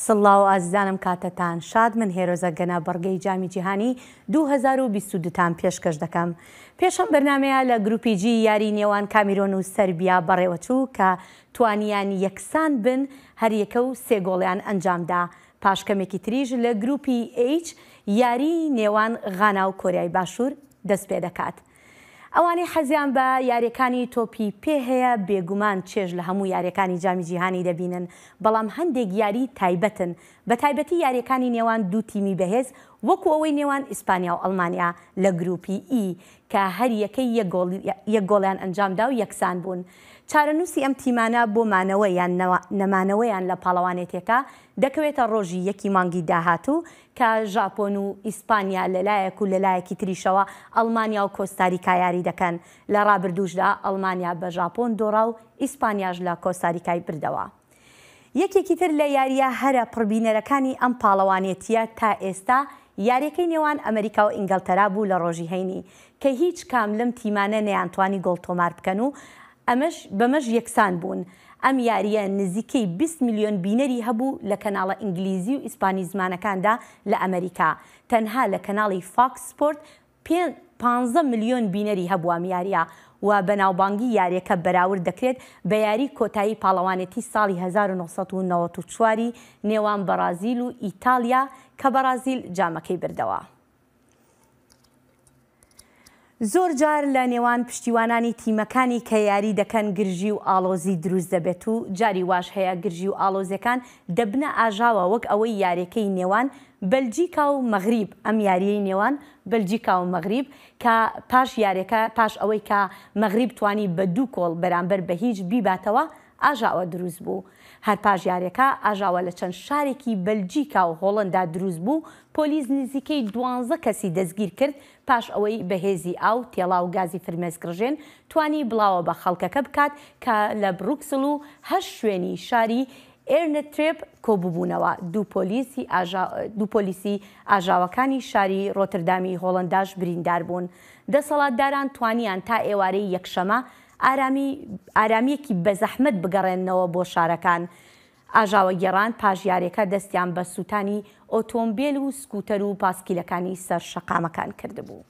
سڵاو ئازیزانم، کاتتان شاد. من هێرۆزە گەنە بەڕگەی جامی جیهانی دوو هەزار و بیست و دوو تان پێشکەش دەکەم. پێشەم بەرنامەیە لە گروپی جی یاری نێوان کامیرۆن و سەربیا بەڕێوەچوو کە توانیان یەکسان بن، هەر یەکە و سێ گۆڵیان ئەنجامدا. پاش کەمێکی تریش لە گروپی ئەیچ یاری نێوان غانا و کۆریای باشوور دەست پێ دەکات. ئەوانەی حەزیان بە یاریەکانی تۆپی پێ هەیە، بێگومان چێژ لە هەموو یاریەکانی جامی جیهانی دەبینن، بەڵام هەندێک یاری تایبەتن، بە تایبەتی یاریەکانی نێوان دوو تیمی بەهێز، وەکو ئەوەی نێوان ئیسپانیا و ئەڵمانیا لە گروپی ئی، کە هەر یەکەی یەک گۆڵ-، یەک گۆڵیان ئەنجامدا و یەکسان بوون. چارەنووسی ئەم تیمانە بۆ مانەوە یان نەوا-، نەمانەوەیان لە پاڵەوانێتیەکە دەکەوێتە ڕۆژی یەکی مانگی داهاتوو، کە ژاپۆن و ئیسپانیا لەلایەک و لەلایەکی تریشەوە ئەڵمانیا و کۆستاریکا یاری دەکەن. لە ڕابردووشدا ئەڵمانیا بە ژاپۆن دۆڕا و ئیسپانیاش لە کۆستاریکای بردەوە. یەکێکی تر لە یاریە هەرە پڕبینەرەکانی ئەم پاڵەوانێتیە تا ئێستا یاریەکەی نێوان ئەمریکا و ئینگلتەرا بوو لە ڕۆژی هەینی، کە هیچ کام لەم تیمانە نەیانتوانی گۆڵ تۆمار بکەن و ئەمەش بەمەش یەکسان بوون. ئەم یاریە نزیکەی بیست ملیۆن بینەری هەبوو لە کەناڵە ئینگلیزی و ئیسپانی زمانەکاندا لە ئەمریکا. تەنها لە کەناڵی فاکس سپۆرت پێ-، پانزە ملیۆن بینەری هەبوو ئەم یاریە و بەناوبانگی یاریەکە بەراورد دەکرێت بە یاری کۆتایی پاڵەوانێتی ساڵی هەزار و نۆ سەد و نەوەد و چواری نێوان بەرازیل و ئیتالیا، کە بەرازیل جامەکەی بردەوە. زۆر جار لە نێوان پشتیوانانی تیمەکانی کە یاری دەکەن گرژی و ئاڵۆزی دروست دەبێت و جاری واش هەیە گرژی و ئاڵۆزیەکان دەبنە ئاژاوە، وەک ئەوەی یاریەکەی نێوان بەلجیکا و مەغریب، ئەم یاریەی نێوان بەلجیکا و مەغریب، کە پاش یاریەکە، پاش ئەوەی کە مەغریب توانی بە دوو کۆڵ بەرامبەر بە هیچ بیباتەوە، ئاژاوە دروست بوو. هەر پاش یاریەکە ئاژاوە لە چەند شارێکی بەلجیکا و هۆڵندا دروست بوو. پۆلیس نزیکەی دوانزە کەسی دەستگیر کرد، پاش ئەوەی بە هێزی ئاو، تێڵا و گازی فرمێسکڕژێن توانی بڵاوە بە خەڵکەکە بکات کە لە بروکسل و هەشت شوێنی شاری ئێرنترێپ کۆبووبوونەوە. دوو پۆلیسی ئاژا-، دوو پۆلیسی ئاژاوەکانی شاری ڕۆتردامی هۆڵنداش بریندار بوون. دەسەڵاتداران توانیان تا ئێوارەی یەکشەمە ئارامی، ئارامیەکی بە زەحمەت بگەڕێننەوە بۆ شارەکان. ئاژاوە گێڕان پاش یاریەکە دەستیان بە سووتانی ئۆتۆمبیل و سکوتەر و پاسکیلەکانی سەر شەقامەکان کردبوو.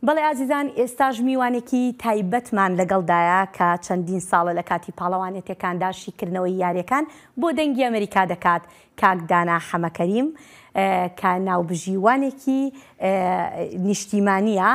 بەڵێ ئازیزان، ئێستاش میوانێکی تایبەتمان لەگەڵدایە کە چەندین ساڵە لە کاتی پاڵەوانێتەکاندا شیکردنەوەی یاریەکان بۆ دەنگی ئەمریکا دەکات، کاک دانا حەمەکەریم، ئە، کە ناوبژیوانێکی، ئە، نیشتیمانیە.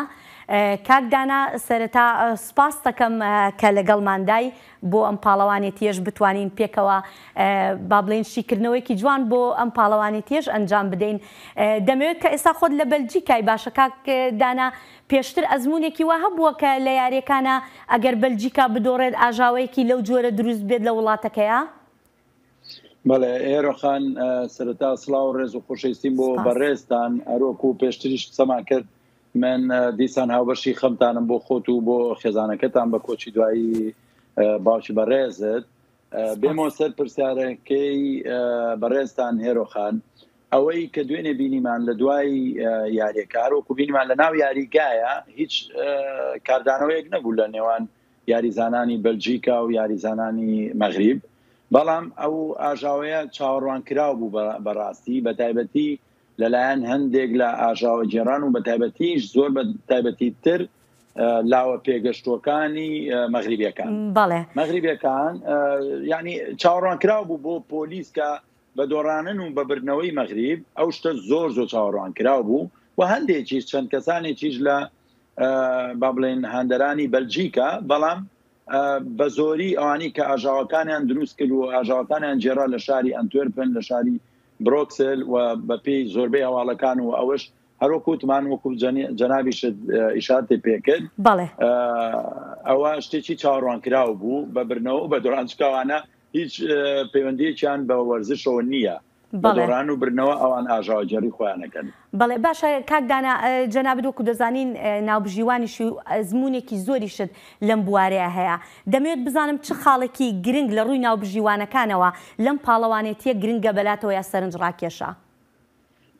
ئە، کاک دانا، سەرەتا، ئە، سپاس دەکەم، ئە، کە لەگەڵماندای بۆ ئەم پاڵەوانێتیەش بتوانین پێکەوە، ئە، با بڵێن شیکردنەوەیەکی جوان بۆ ئەم پاڵەوانێتیەش ئەنجام بدەین. ئە، دەمەوێت کە ئێستا خۆت لە بەلجیکای، باشە کاک دانا، پێشتر ئەزموونێکی وا هەبووە کە لە یاریەکانە ئەگەر بەلجیکا بدۆڕێت ئاژاوەیەکی لەو جۆرە دروست بێت لە وڵاتەکەیە؟ بەڵێ، ئێرۆخان، ئە، سەرەتا سڵاو و ڕێز و خۆشەویستیم بۆ سپاس. بەڕێزتان، هەروەکو پێشتریش قسەمان کرد، من، ئە، دیسان هاوبەشی خەمتانم بۆ خۆت و بۆ خێزانەکەتان بە کۆچی دوایی، ئە، باوکی بەڕێزت. ئە، سپاس. بێمەوە سەر پرسیارەکەی، ئە، بەڕێزتان هێرۆخان. ئەوەی کە دوێنێ بینیمان لە دوای، ئە، یاریەکە، هەروەکو بینیمان لە ناو یاریگایە هیچ، ئە، کاردانەوەیەک نەبوو لە نێوان یاریزانانی بەلجیکا و یاریزانانی مەغریب. بەڵام ئەو ئاژاوەیە چاوەڕوان کراو بوو بە، بەڕاستی، بە تایبەتی لەلایەن هەندێک لە ئاژاوە گێڕان و بە تایبەتیش زۆر بە تایبەتی تر، ئە، لاوە پێگەشتوەکانی، ئە، مەغریبیەکان. بەڵێ. مەغریبیەکان، ئە، یعنی چاوەڕوان کراو بوو بۆ پۆلیس کە بە دۆڕانن و بە بردنەوەی مەغریب، ئەو شتە زۆر زۆر چاوەڕوان کراو بوو و هەندێکیش، چەند کەسانێکیش لە، ئە، با بڵێن هاندەرانی بەلجیکا، بەڵام، ئە، بە زۆری ئەوانی کە ئاژاوەکانیان دروست کرد و ئاژاوەکانیان جێرا لە شاری ئەنتوێرپن، لە شاری برۆکسل و بە پێی زۆربەی هەواڵەکان و ئەوەش هەروەکو وتمان وەکو جەنی-، جەنابیشت، ئە، ئیشارەتی پێکرد. بەڵێ. ئە، ئەوە شتێکی چاوەڕوان کراو بوو بە بردنەوە و بە دۆڕان، چکاوانە هیچ، ئە، پەیوەندیەکیان بە وەرزشەوە نییە. بە بەڵێ. دۆڕان و بردنەوە ئەوان ئاژاوەگێڕی خۆیان ئەکەن. بەڵێ، باشە، کاک دانا، ئە، جەنابت وەکو دەزانین، ئە، ناوبژیوانیشی و ئەزموونێکی زۆریشت لەم بوارەیە هەیە. دەمەوێت بزانم چ خاڵێکی گرنگ لە ڕووی ناوبژیوانەکانەوە لەم پاڵەوانێتیە گرنگە بەلاتەوە یا سەرنج ڕاکێشە؟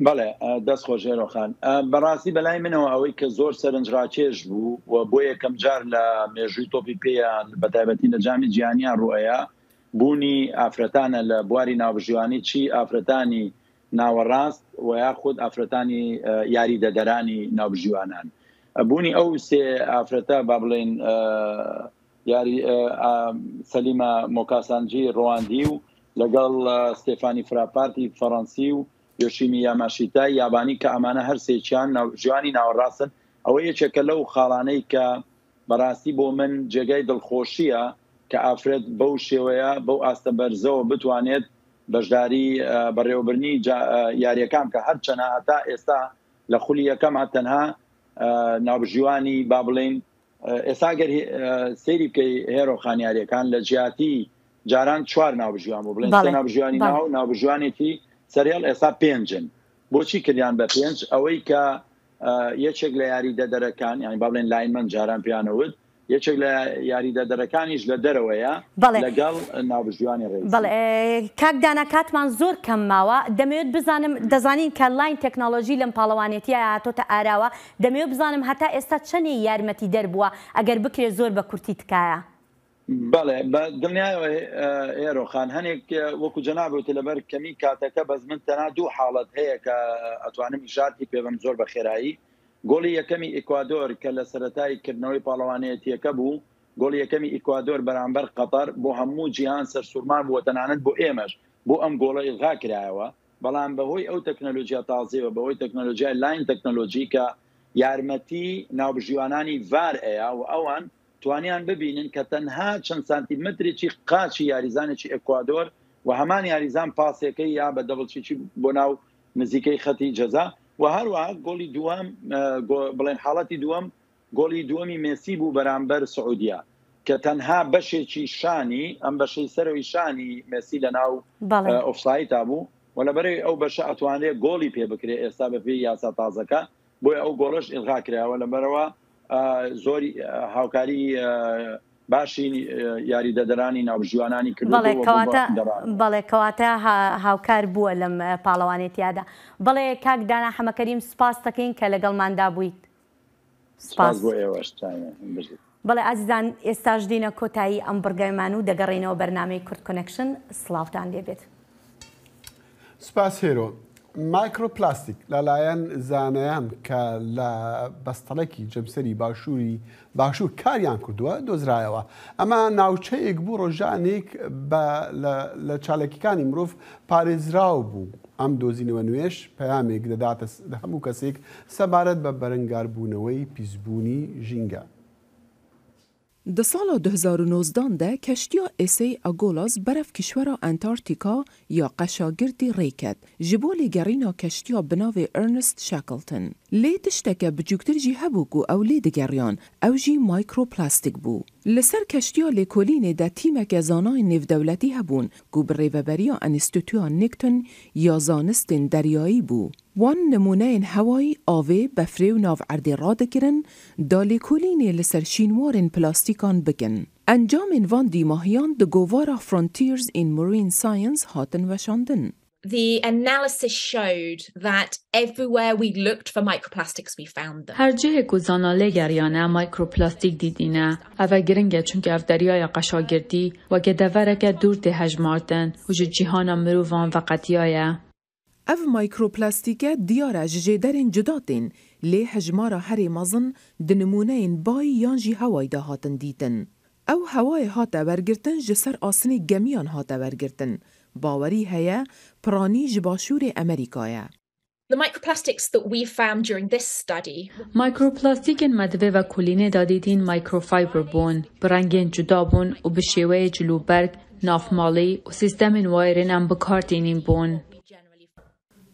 بەڵێ، ئە، دەست خۆش هێرۆخان. ئە، بەڕاستی بەلای منەوە ئەوەی کە زۆر سەرنج ڕاکێش بوو و بۆ یەکەم جار لە مێژووی تۆپی پێیان، بە تایبەتی لە جامی جیهانیان ڕوئەیە، بوونی ئافرەتانە لە بواری ناوبژیوانی، چی ئافرەتانی ناوەڕاست و یاخود ئافرەتانی، ئە، یاریدەدەرانی ناوبژیوانان. بوونی ئەو سێ ئافرەتە، با بڵێن، ئە، یاری، ئە، ئە، سەلیمە مۆکاسانجی ڕواندی و لەگەڵ، ئە، ستێفانی فراپارتی فەڕەنسی و یۆشیمی یاماشیتای یابانی، کە ئەمانە هەر سێکیان ناوبژیوانی ناوەڕاستن. ئەوە یەکێکە لەو خاڵانەی کە بەڕاستی بۆ من جێگای دڵخۆشیە کە ئافرەت بەو شێوەیە، بەو ئاستە بەرزەوە بتوانێت بەشداری، ئە، بەڕێوەبردنی جا-، ئە، یاریەکان بکە. هەرچەنە هەتا ئێستا لە خولی یەکەما تەنها، ئە، ناوبژیوانی، با بڵێن، ئێستا گەر سەیری بکەی هێرۆخان یاریەکان لە جیاتی جاران چوار ناوبژیوان بوو، بڵێن سێ ناوبژیوانی ناو، ناوبژیوانێکی سەریاڵ، ئێستا پێنجن. بۆچی کردیان بە پێنج؟ ئەوەی کە یەکێک لە یاریدەدەرەکان، یعنی با بڵێن لاینمەن جاران پێیانەوت، یەکێک لە یاریدەدەرەکانیش لە دەرەوەیە لەگەڵ ناوبژیوانی ڕێز. بەڵێ. کاک دانا، کاتمان زۆر کەم ماوە، دەمەوێت بزانم، دەزانین کە لاین تەکنۆلۆژی لەم پاڵەوانێتیە هاتۆتە ئاراوە، دەمەوێت بزانم هەتا ئێستا چەندی یارمەتی دەربووە، ئەگەر بکرێت زۆر بە کورتی تکایە. بەڵێ، بە دڵنیایەوە ئێرۆخان، هەنێک وەکو جەنابەوتە لەبەر کەمی کاتەکە، بەس من تەنها دوو حاڵەت هەیە کە ئەتوانم ئیشارتی پێ بم زۆر بە خێرایی. گۆڵی یەکەمی ئیکوادۆر کە لە سەرەتای کردنەوەی پاڵەوانەتیەکە بوو، گۆڵی یەکەمی ئیکوادۆر بەرامبەر قەتەر بۆ هەموو جیهان سەرسوورمان بووە، تەنانەت بۆ ئێمەش بۆ ئەم گۆڵە ئیلغا کرایەوە. بەڵام بەهۆی ئەو تەکنەلۆژیا تازەیەوە، بەهۆی تەکنەلۆژیای لاین تەکنەلۆژی کە یارمەتی ناوبژیوانانی ڤار ئەیا و ئەوان توانیان ببینن کە تەنها چەند سانتیمەترێکی قاچی یاریزانێکی ئەکوادۆر و هەمان یاریزان پاسێکەی یا بە دەبڵچیکی بۆ ناو نزیکەی خەتی جەزا و هەروەها گۆڵی دووەم، بڵێن حاڵەتی دووەم، گۆڵی دووەمی مێسی بوو بەرامبەر سعودیا کە تەنها بەشێکی شانی، ئەم بەشەی سەرەوەی شانی مێسی لە ناو ئۆفسایتا بوو و لەبەرەوەی ئەو بەشە ئەتوانرێت گۆڵی پێ بکرێت ئێستا بە پێی یاسا تازەکە، بۆیە ئەو گۆڵەش ئیلغا کرایەوە. لەبەرەوە زۆری هاوکاری باشی یاریدەدەرانی ناوبژیوانانی کردووە. بەڵێ، کەواتە بەڵێ، کەواتە هاوکار بووە لەم پاڵەوانێتیادا. بەڵێ کاک دانا حەمەکەریم، سپاس دەکەین کە لەگەڵماندا بوویت. سپاس بۆ ئێوەش. بەڵێ ئازیزان، ئێستاش دێنە کۆتایی ئەم بڕگەمان و دەگەڕێنەوە بەرنامەی کورد کۆنێکشن. سڵاوتان لێبێت. سپاس هێرۆ. مایکرۆپلاستیک لەلایەن زانایان کە لە بەستەڵێکی جەمسەری باشووری باشوور کاریان کردووە دۆزرایەوە. ئەمە ناوچەیەک بوو ڕۆژانێک بە لە چالاکیەکانی مرۆڤ پارێزراو بوو. ئەم دۆزینەوە نوێش پەیامێک دەداتە هەموو کەسێک سەبارەت بە بەرەنگاربوونەوەی پیسبوونی ژینگە. Di sala du hezar û nozdan de keştiya Esey Agolas berev kişwera Antarktîka ya qeşagirtî rê ket, ji bo lêgerîna keştiya bi navê Ernest Shackleton. Lê tişteke biçûktir jî hebû ku ew lê digeriyan, ew jî mîkroplastîk bû. Li ser keştiya lêkolînê de tîmeke zanayên nêvdewletî hebûn ku bi rêveberiya Enstîtuya Newton ya Zanistên Deryayî bû. Wan nimûneyên hewayî, avê, befrê û naverdê radikirin da lêkolînê li ser şînwarên plastîkan bikin. Encamên van dîmahiyan di govara Frontiers in Marine Science hatin weşandin. The analysis showed that everywhere we looked for microplastics, we found them. Her cihê ku zana lê geriyane, mîkroplastîk dîtîne. Ev e giring e, çunke ev deryaya qeşagirtî weke devereke dûr tê hejmartin û ji cîhana mirovan veqetiyaye. Ev mîkroplastîke diyar e ji jêderên cuda tên, lê hejmara herê mezin di nimûneyên bayî yan jî hewayî de hatin dîtin. Ew hewayê hate wergirtin ji ser asinê gemiyan hate wergirtin. Bawerî heye piranî ji başûrê Amerîka ye. The microplastics that we found during this study. Mîkroplastîkên me di vê vekolînê de dîtîn microfiber bûn, bi rengên cuda bûn û bi şêweyê cilûberg, navmalî û sîstemên wayirên em bi kar tînîn bûn.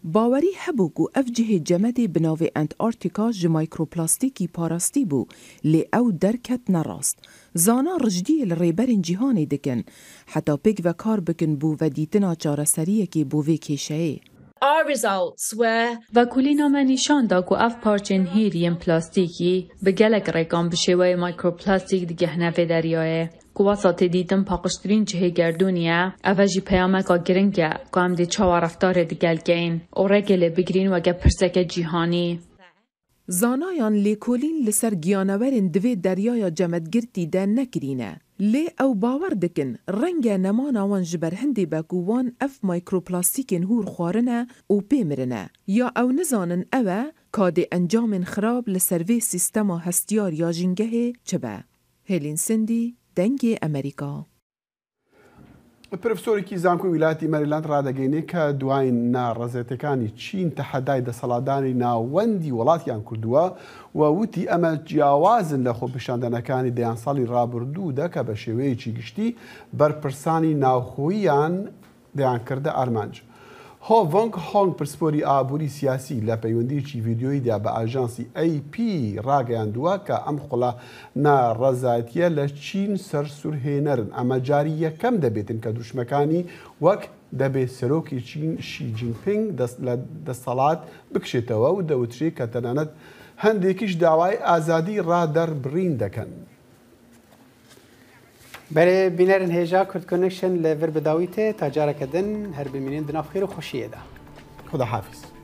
Bawerî hebû ku ev cihê cemedê bi navê Antarktîka ji mîkroplastîkî parastî bû, lê ew derket ne rast. Zana rijdiyê li rêberên cîhanê dikin, heta pêk ve kar bikin bo vedîtina çareseriyekê bo vê kêşeyê. Our results were. Vekolîna me nîşan da ku ev parçên hîr yên plastîkî bi gelek rêkan bi şêweyê mîkroplastîk digihne vê deryayê. Ku wesa tê dîtin paqijtirîn cihê gerdûnê ye, ev e jî peyameka giring e ku em dê çawa reftarê digel keyin û rêkê lê bigirîn weke pirseke cîhanî. Zanayan lêkolîn li ser giyanewerên di vê deryaya cemedgirtî de nekirîne. Lê ew bawer dikin renge nemana wan ji ber hindê be ku wan ev mîkroplastîkên hûr xwarine û pê mirine. Ya ew nizanin ew e ka dê encamên xirab li ser vê sîstema hestiyar ya jîngehê çi be. Hêlîn Sindî, Dengê Emerîka. پرۆفسۆرێکی زانکۆی ویلایەتی مەریلاند ڕادەگەینێ کە دوایین ناڕەزێتەکانی چین تەحەدای دەسەڵاتدانی ناوەندی وڵاتیان کردووە و وتی ئەمە جیاوازن لە خۆپیشاندانەکانی دەیان ساڵی ڕابردوودا کە بە شێوەیەکی گشتی بەرپرسانی ناوخۆییان دەیان کردە ئارمانج. Ho Wong Hong, pirsborî aborî siyasî, li peywendiyekî vîdeoyî de bi ajansî A P ragihandiwe ke em xuya narazayetiye li Çîn ser sûr hênerin. Ema carî yekem debêtin ke dirûşmekanî wek debê serokê Çîn Xi Jinping dest, li desthilat bikişêtewe û dewtişê ke tenanî hindêkî ji dawayê azadî re derbirîn dikin. Berê bînerên hêja Kurd Connection li vir bi dawî tê, ta careke din her bimînin di nav xêr û xweşiyê de. Xuda hafiz.